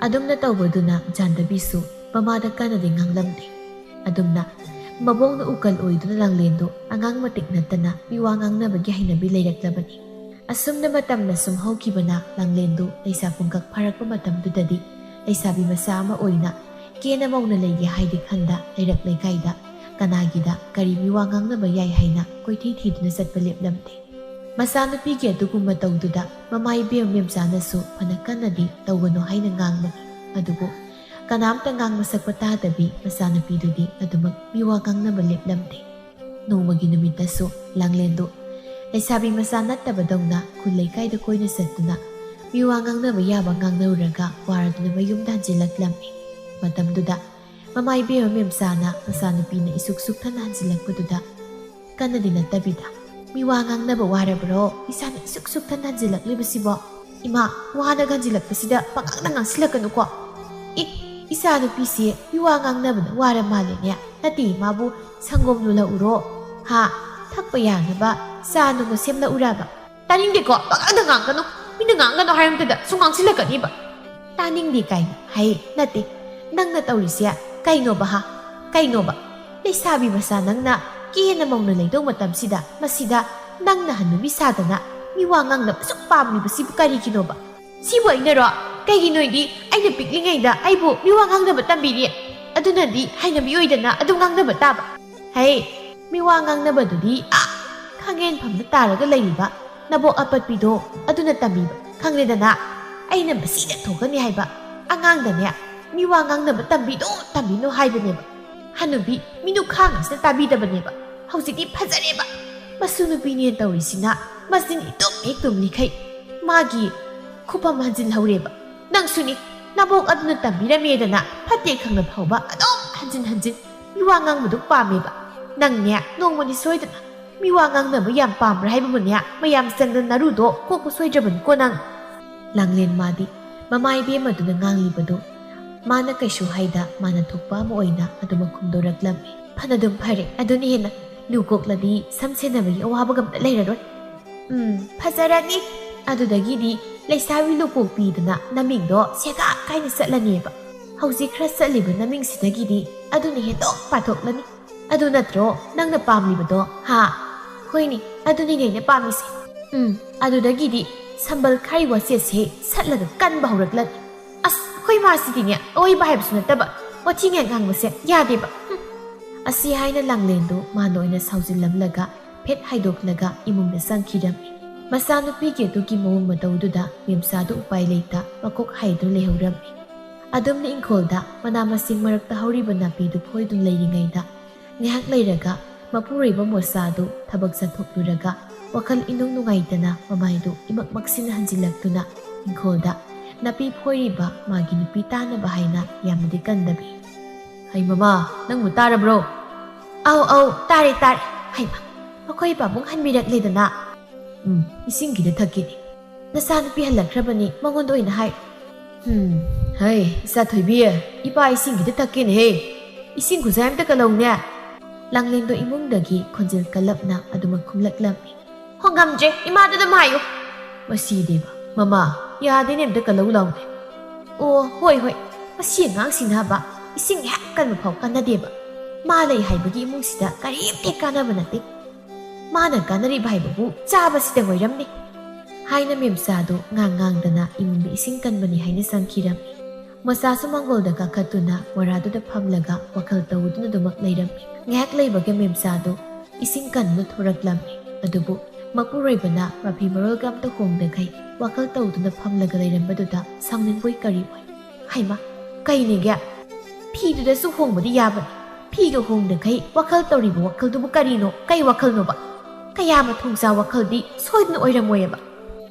ꯑꯗꯨꯝꯅ ꯇꯧꯕꯗꯨꯅ ꯖꯥꯟꯗꯕꯤꯁꯨ ꯃꯃꯥꯗ ꯀꯟꯅꯗꯤ ꯉꯥꯡꯂꯝꯗꯦ꯫ ꯑꯗꯨꯝꯅ ꯃꯕꯣꯛꯅ ꯎꯀꯜ ꯑꯣꯏꯗꯨꯅ ꯂꯥꯡꯂꯦꯟꯗꯨ ꯑꯉꯥꯡ ꯃꯇꯤꯛ ꯅꯠꯇꯅ ꯃꯤꯋꯥ ꯉꯥꯡꯅꯕꯒꯤ ꯍꯩꯅꯕꯤ ꯂꯩꯔꯛꯂꯕꯅꯤ꯫ ꯑꯁꯨꯝꯅ ꯃꯇꯝꯅ ꯁꯨꯝ ꯍꯧꯈꯤꯕꯅ ꯂꯥꯡꯂꯦꯟꯗꯨ ꯂꯩꯁꯥ ꯄꯨꯡꯀꯛ ꯐꯥꯔꯛꯄ ꯃꯇꯝꯗꯨꯗꯗꯤ ꯂꯩꯁꯥꯕꯤ ꯃꯆꯥ ꯑꯃ ꯑꯣꯏꯅ ꯀꯦꯅ ꯃꯧꯅ ꯂꯩꯒꯦ ꯍꯥꯏꯗꯤ ꯈꯟꯗ ꯂꯩꯔꯛ ꯂꯩꯀꯥꯏꯗ ꯀꯅꯥꯒꯤꯗ ꯀꯔꯤ ꯃꯤꯋꯥ ꯉꯥꯡꯅꯕ ꯌꯥꯏ ꯍꯥꯏꯅ ꯀꯣꯏꯊꯤ ꯊꯤꯗꯨꯅ ꯆꯠꯄ ꯂꯦꯞꯂꯝꯗꯦ꯫ ꯃꯆꯥꯅꯨꯄꯤꯒꯤ ꯑꯗꯨꯒꯨꯝꯕ ꯇꯧꯗꯨꯗ ꯃꯃꯥ ꯏꯕꯦꯝ ꯃꯦꯝꯆꯥꯅꯁꯨ ꯐꯅ ꯀꯟꯅꯗꯤ ꯇꯧꯒꯅꯨ ꯍꯥꯏꯅ ꯉꯥꯡꯕꯅꯤ꯫ ꯑꯗꯨꯕꯨ ꯀꯅꯥꯝꯇ ꯉꯥꯡꯕ ꯁꯛꯄ ꯇꯥꯗꯕꯤ ꯃꯆꯥꯅꯨꯄꯤꯗꯨꯗꯤ ꯑꯗꯨꯃꯛ ꯃꯤꯋꯥ ꯉꯥꯡꯅꯕ ꯂꯦꯞꯂꯝꯗꯦ꯫ ꯅꯣꯡꯃꯒꯤ ꯅꯨꯃꯤꯠꯇꯁꯨ ꯂꯥꯡꯂꯦꯟꯗꯨ ꯂꯩꯁꯥꯕꯤ ꯃꯆꯥ ꯅꯠꯇꯕꯗꯧꯅ ꯈꯨꯜ ꯂꯩꯀꯥꯏꯗ ꯀꯣꯏꯅ ꯆꯠꯇꯨꯅ ꯃꯤꯋꯥ ꯉꯥꯡꯅꯕ ꯌꯥꯕ ꯉꯥꯡꯅꯔꯨꯔꯒ ꯋꯥꯔꯗꯨꯅ ꯃꯌꯨꯝꯗ ꯍꯟꯖꯤꯜꯂꯛꯂꯝꯃꯤ꯫ ꯃꯇꯝꯗꯨꯗ ꯃꯃꯥ ꯏꯕꯦꯝꯃ ꯃꯦꯝꯆꯥꯅ ꯃꯆꯥꯅꯨꯄꯤꯅ ꯏꯁꯨꯛ ꯁꯨꯛꯊꯅ ꯍꯟꯖꯤꯜꯂꯛꯄꯗꯨꯗ ꯀꯟꯅꯗꯤ ꯅꯠꯇꯕꯤꯗ, "ꯃꯤꯋꯥ ꯉꯥꯡꯅꯕ ꯋꯥꯔꯕ꯭ꯔꯣ? ꯏꯆꯥꯅ ꯏꯁꯨꯛ ꯁꯨꯛꯊꯅ ꯍꯟꯖꯤꯜꯂꯛꯂꯤꯕꯁꯤꯕꯣ? ꯏꯃꯥ, ꯋꯥꯅꯒ ꯍꯟꯖꯤꯜꯂꯛꯄꯁꯤꯗ ꯄꯉꯥꯡꯗ ꯉꯥꯡꯁꯤꯜꯂꯛꯀꯅꯨꯀꯣ꯫ ꯑꯦ, ꯏꯆꯥꯅꯨꯄꯤꯁꯦ ꯃꯤꯋꯥ ꯉꯥꯡꯅꯕꯅ ꯋꯥꯔ ꯃꯥꯜꯂꯦꯅꯦ꯫ ꯅꯠꯇꯦ, ꯃꯥꯕꯨ ꯁꯪꯒꯣꯝ ꯂꯣꯜꯂꯛꯎꯔꯣ? ꯍꯥ? ꯊꯛꯄ ꯌꯥꯅꯕ ꯆꯥ ꯅꯨꯡꯒ ꯁꯦꯝꯂꯛꯎꯔꯕ?" "ꯇꯥꯅꯤꯡꯗꯦꯀꯣ, ꯄꯉꯥꯡꯗ ꯉꯥꯡꯒꯅꯨ꯫ ꯃꯤꯅ ꯉꯥꯡꯒꯅꯨ ꯍꯥꯏꯔꯝꯇꯗ ꯁꯨꯝ ꯉꯥꯡꯁꯤꯜꯂꯛꯀꯅꯤꯕ"꯫ "ꯇꯥꯅꯤꯡꯗꯦ" ꯀꯥꯏꯅ꯫ "ꯍꯩ, ꯅꯠꯇꯦ, ꯅꯪꯅ ꯇꯧꯔꯤꯁꯦ ꯀꯩꯅꯣꯕ ꯍꯥ? ꯀꯩꯅꯣꯕ? ꯂꯩꯁꯥꯕꯤ ꯃꯆꯥ ꯅꯪꯅ ꯀꯦꯅ ꯃꯧꯅ ꯂꯩꯗꯧ ꯃꯇꯝꯁꯤꯗ ꯃꯁꯤꯗ ꯅꯪꯅ ꯍꯅꯨꯕꯤ ꯁꯥꯗꯅ ꯃꯤꯋꯥ ꯉꯥꯡꯅꯕ ꯑꯁꯨꯛ ꯄꯥꯝꯂꯤꯕꯁꯤꯕꯨ ꯀꯔꯤꯒꯤꯅꯣꯕ?" "ꯁꯤꯕꯨ ꯑꯩꯅꯔꯣ? ꯀꯩꯒꯤꯅꯣꯗꯤ ꯑꯩꯅ ꯄꯤꯛꯂꯤꯉꯩꯗ ꯑꯩꯕꯨ ꯃꯤꯋꯥ ꯉꯥꯡꯅꯕ ꯇꯝꯕꯤꯔꯤ, ꯑꯗꯨꯅꯗꯤ ꯍꯩꯅꯕꯤ ꯑꯣꯏꯗꯅ ꯑꯗꯨꯝ ꯉꯥꯡꯅꯕ ꯇꯥꯕ꯫ ꯍꯩ, ꯃꯤꯋꯥ ꯉꯥꯡꯅꯕꯗꯨꯗꯤ ꯑꯥ ꯈꯥꯡꯉꯦꯟꯐꯝꯗ ꯇꯥꯔꯒ ꯂꯩꯔꯤꯕ ꯅꯕꯣꯛ ꯑꯄꯠꯄꯤꯗꯣ ꯑꯗꯨꯅ ꯇꯝꯕꯤꯕ, ꯈꯪꯂꯦꯗꯅ꯫ ꯑꯩꯅ ꯃꯁꯤꯗ ꯊꯣꯛꯀꯅꯤ ꯍꯥꯏꯕ ꯑꯉꯥꯡꯗꯅꯦ ꯃꯤꯋꯥ ꯉꯥꯡꯅꯕ ꯇꯝꯕꯤꯅꯣ, ꯇꯝꯕꯤꯅꯣ ꯍꯥꯏꯕꯅꯦꯕ꯫ ꯍꯅꯨꯕꯤ ꯃꯤꯅꯨꯈꯥꯡ ꯑꯁꯤꯅ ꯇꯥꯕꯤꯗꯕꯅꯦꯕ꯫ ꯍꯧꯖꯤꯛꯇꯤ ꯐꯖꯔꯦꯕ꯫ ꯃꯁꯨ ꯅꯨꯄꯤꯅꯦꯅ ꯇꯧꯔꯤꯁꯤꯅ ꯃꯆꯤꯟ ꯏꯇꯨꯝ ꯍꯦꯛ ꯇꯨꯝꯂꯤꯈꯩ ꯃꯥꯒꯤ ꯈꯨꯐꯝ ꯍꯟꯖꯤꯜꯍꯧꯔꯦꯕ꯫ ꯅꯪꯁꯨꯅꯤ, ꯅꯕꯣꯛ ꯑꯗꯨꯅ ꯇꯝꯕꯤꯔꯝꯃꯦꯗꯅ ꯐꯠꯇꯦ ꯈꯪꯅ ꯐꯥꯎꯕ ꯑꯗꯨꯝ ꯍꯟꯖꯤꯟ ꯍꯟꯖꯤꯟ ꯃꯤꯋꯥ ꯉꯥꯡꯕꯗꯨ ꯄꯥꯝꯃꯦꯕ꯫ ꯅꯪꯅꯦ ꯅꯣꯡꯃꯗꯤ ꯁꯣꯏꯗꯅ ꯃꯤꯋꯥ ꯉꯥꯡꯅꯕ ꯌꯥꯝ ꯄꯥꯝꯕ꯭ꯔꯥ ꯍꯥꯏꯕꯕꯨꯅꯦ, ꯃꯌꯥꯝ ꯆꯪꯗ ꯅꯔꯨꯗꯣ ꯀꯣꯛꯄ ꯁꯣꯏꯗ꯭ꯔꯕꯅꯤꯀꯣ ꯅꯪ꯫ ꯂꯥꯡꯂꯦꯟ ꯃꯥꯗꯤ ꯃꯃꯥ ꯏꯕꯦꯝꯃꯗꯨꯅ ꯉꯥꯡꯂꯤꯕꯗꯨ ꯃꯥꯅ ꯀꯩꯁꯨ ꯍꯥꯏꯗ ꯃꯥꯅ ꯊꯣꯛꯄ ꯑꯃ ꯑꯣꯏꯅ ꯑꯗꯨꯃꯛ ꯈꯨꯝꯗꯣꯔꯛꯂꯝꯃꯤ꯫ "ꯐꯅꯗꯨꯝ ꯐꯔꯦ, ꯑꯗꯨꯅ ꯍꯦꯟꯅ ꯂꯨ ꯀꯣꯛꯂꯗꯤ ꯁꯝ ꯁꯦꯟꯅꯕꯒꯤ ꯑꯋꯥꯕꯒ ꯑꯝꯇ ꯂꯩꯔꯔꯣꯏ꯫ ꯎꯝ, ꯐꯖꯔꯅꯤ꯫ ꯑꯗꯨꯗꯒꯤꯗꯤ ꯂꯩꯁꯥꯕꯤ ꯂꯨ ꯀꯣꯛꯄꯤꯗꯅ ꯅꯃꯤꯡꯗꯣ ꯁꯦꯒꯥ ꯀꯥꯏꯅ ꯆꯠꯂꯅꯦꯕ꯫ ꯍꯧꯖꯤꯛ ꯈꯔ ꯆꯠꯂꯤꯕ ꯅꯃꯤꯡꯁꯤꯗꯒꯤꯗꯤ ꯑꯗꯨꯅ ꯍꯦꯟꯗꯣꯛ ꯄꯥꯊꯣꯛꯂꯅꯤ꯫ ꯑꯗꯨ ꯅꯠꯇ꯭ꯔꯣ ꯅꯪꯅ ꯄꯥꯝꯂꯤꯕꯗꯣ? ꯍꯥ? ꯍꯣꯏꯅꯦ, ꯑꯗꯨꯅꯤꯅꯦ ꯑꯩꯅ ꯄꯥꯝꯃꯤꯁꯦ꯫ ꯎꯝ, ꯑꯗꯨꯗꯒꯤꯗꯤ ꯁꯝꯕꯜ ꯈꯥꯏ ꯋꯥꯆꯦꯠꯁꯦ ꯁꯠꯂꯒ ꯀꯟꯕ ꯍꯧꯔꯛꯂꯅꯤ꯫ ꯑꯁ, ꯑꯩꯈꯣꯏ ꯃꯥꯁꯤꯗꯤꯅꯦ, ꯑꯋꯣꯏꯕ ꯍꯥꯏꯕꯁꯨ ꯅꯠꯇꯕ, ꯋꯥꯊꯤ ꯉꯥꯡ ꯉꯥꯡꯕꯁꯦ ꯌꯥꯗꯦꯕ꯫ ꯍꯨꯝ꯫ ꯑꯁꯤ ꯍꯥꯏꯅ ꯂꯥꯡꯂꯦꯟꯗꯨ ꯃꯥꯅ ꯑꯣꯏꯅ ꯁꯥꯎꯖꯤꯜꯂꯝꯂꯒ ꯐꯦꯠ ꯍꯥꯏꯗꯣꯛꯂꯒ ꯏꯃꯨꯡꯗ ꯆꯪꯈꯤꯔꯝꯃꯤ꯫ ꯃꯆꯥꯅꯨꯄꯤꯒꯤ ꯑꯗꯨꯒꯤ ꯃꯑꯣꯡ ꯃꯇꯧꯗꯨꯗ ꯃꯦꯝꯆꯥꯗꯨ ꯎꯄꯥꯏ ꯂꯩꯇ ꯃꯀꯣꯛ ꯍꯥꯏꯗꯨꯅ ꯂꯩꯍꯧꯔꯝꯃꯤ꯫ ꯑꯗꯨꯝꯅ ꯏꯪꯈꯣꯜꯗ ꯃꯅꯥ ꯃꯁꯤꯡ ꯃꯔꯛꯇ ꯍꯧꯔꯤꯕ ꯅꯥꯄꯤꯗꯨ ꯐꯣꯏꯗꯨꯅ ꯂꯩꯔꯤꯉꯩꯗ ꯉꯥꯏꯍꯥꯛ ꯂꯩꯔꯒ ꯃꯄꯨꯔꯣꯏꯕ ꯃꯣꯆꯥꯗꯨ ꯊꯕꯛ ꯆꯠꯊꯣꯛꯂꯨꯔꯒ ꯋꯥꯈꯜ ꯏꯅꯨꯡ ꯅꯨꯡꯉꯥꯏꯇꯅ ꯃꯃꯥꯏꯗꯨ ꯏꯃꯛ ꯃꯛꯁꯤꯟꯅ ꯍꯟꯖꯤꯜꯂꯛꯇꯨꯅ ꯏꯪꯈꯣꯜꯗ ꯅꯥꯄꯤ ꯐꯣꯏꯔꯤꯕ ꯃꯥꯒꯤ ꯅꯨꯄꯤ ꯇꯥꯅꯕ ꯍꯥꯏꯅ ꯌꯥꯝꯅꯗꯤ ꯀꯟꯗꯕꯤ꯫ "ꯍꯩ ꯃꯃꯥ, ꯅꯪꯕꯨ ꯇꯥꯔꯕ꯭ꯔꯣ?" "ꯑꯧ, ꯑꯧ, ꯇꯥꯔꯦ, ꯇꯥꯔꯦ꯫ ꯍꯩꯃꯥ, ꯑꯩꯈꯣꯏ ꯄꯥꯕꯨꯡ ꯍꯟꯕꯤꯔꯛꯂꯦꯗꯅ?" "ꯎꯝ, ꯏꯁꯤꯡ ꯈꯤꯇ ꯊꯛꯀꯦꯅꯦ꯫" "ꯅꯆꯥꯅꯨꯄꯤ ꯍꯜꯂꯛꯈ꯭ꯔꯕꯅꯤ, ꯃꯉꯣꯟꯗ ꯑꯣꯏꯅ ꯍꯥꯏ꯫" "ꯎꯝ, ꯍꯩ, ꯏꯆꯥ ꯊꯣꯏꯕꯤ, ꯏꯄꯥ ꯏꯁꯤꯡ ꯈꯤꯇ ꯊꯛꯀꯦꯅꯦꯍꯦ꯫ ꯏꯁꯤꯡ ꯈꯨꯖꯥꯏ ꯑꯝꯇ ꯀꯜꯂꯧꯅꯦ꯫" ꯂꯥꯡꯂꯦꯟꯗꯣ ꯏꯃꯨꯡꯗꯒꯤ ꯈꯣꯟꯖꯦꯜ ꯀꯜꯂꯞꯅ ꯑꯗꯨꯃꯛ ꯈꯨꯝꯂꯛꯂꯝꯃꯤ꯫ "ꯍꯣ, ꯉꯝꯗ꯭ꯔꯦ, ꯏꯃꯥꯗ ꯑꯗꯨꯝ ꯍꯥꯏꯌꯨ꯫" "ꯃꯁꯤꯗꯤꯕ, ꯃꯃꯥ, ꯌꯥꯗꯦꯅꯦ, ꯑꯝꯇ ꯀꯜꯂꯧ ꯂꯥꯎꯅꯦ꯫" "ꯑꯣ, ꯍꯣꯏ, ꯍꯣꯏ, ꯃꯁꯤ ꯑꯉꯥꯡꯁꯤꯅꯕ ꯏꯁꯤꯡ ꯍꯦꯛ ꯀꯟꯕ ꯐꯥꯎ ꯀꯥꯟꯅꯗꯦꯕ꯫ ꯃꯥ ꯂꯩ ꯍꯥꯏꯕꯒꯤ ꯏꯃꯨꯡꯁꯤꯗ ꯀꯔꯤꯝꯇ ꯀꯥꯟꯅꯕ ꯅꯠꯇꯦ꯫ ꯃꯥꯅ ꯀꯥꯟꯅꯔꯤꯕ ꯍꯥꯏꯕꯕꯨ ꯆꯥꯕꯁꯤꯗ ꯑꯣꯏꯔꯝꯅꯤ" ꯍꯥꯏꯅ ꯃꯦꯝꯆꯥꯗꯨ ꯉꯥꯡ ꯉꯥꯡꯗꯅ ꯏꯃꯨꯡꯗ ꯏꯁꯤꯡ ꯀꯟꯕꯅꯤ ꯍꯥꯏꯅ ꯆꯪꯈꯤꯔꯝꯃꯤ꯫ ꯃꯆꯥꯁꯨ ꯃꯥꯡꯒꯣꯜꯗ ꯀꯥꯈꯠꯇꯨꯅ ꯃꯣꯔꯥꯗꯨꯗ ꯐꯝꯂꯒ ꯋꯥꯈꯜ ꯇꯧꯗꯨꯅꯗꯨꯃꯛ ꯂꯩꯔꯝꯃꯤ꯫ ꯉꯥꯏꯍꯥꯛ ꯂꯩꯕꯒ ꯃꯦꯝꯆꯥꯗꯨ ꯏꯁꯤꯡ ꯀꯟꯗꯨꯅ ꯊꯣꯔꯛꯂꯝꯃꯤ꯫ ꯑꯗꯨꯕꯨ ꯃꯄꯨꯔꯣꯏꯕꯅ ꯃꯐꯤ ꯃꯔꯣꯜꯒ ꯑꯝꯇ ꯍꯣꯡꯗꯈꯩ ꯋꯥꯈꯜ ꯇꯧꯗꯨꯅ ꯐꯝꯂꯒ ꯂꯩꯔꯝꯕꯗꯨꯗ ꯁꯥꯎꯅꯤꯡꯕꯣꯏ ꯀꯔꯤꯕꯣꯏ, "ꯍꯩꯃꯥ, ꯀꯩꯅꯦꯒꯦ? ꯐꯤꯗꯨꯗꯁꯨ ꯍꯣꯡꯕꯗꯤ ꯌꯥꯕꯅꯤ꯫ ꯐꯤꯒ ꯍꯣꯡꯗꯈꯩ ꯋꯥꯈꯜ ꯇꯧꯔꯤꯕ ꯋꯥꯈꯜꯗꯨꯕꯨ ꯀꯔꯤꯅꯣ? ꯀꯩ ꯋꯥꯈꯜꯅꯣꯕ? ꯀꯌꯥ ꯃꯊꯣꯡ ꯆꯥ ꯋꯥꯈꯜꯗꯤ ꯁꯣꯏꯗꯅ ꯑꯣꯏꯔꯝꯃꯣꯏꯑꯕ꯫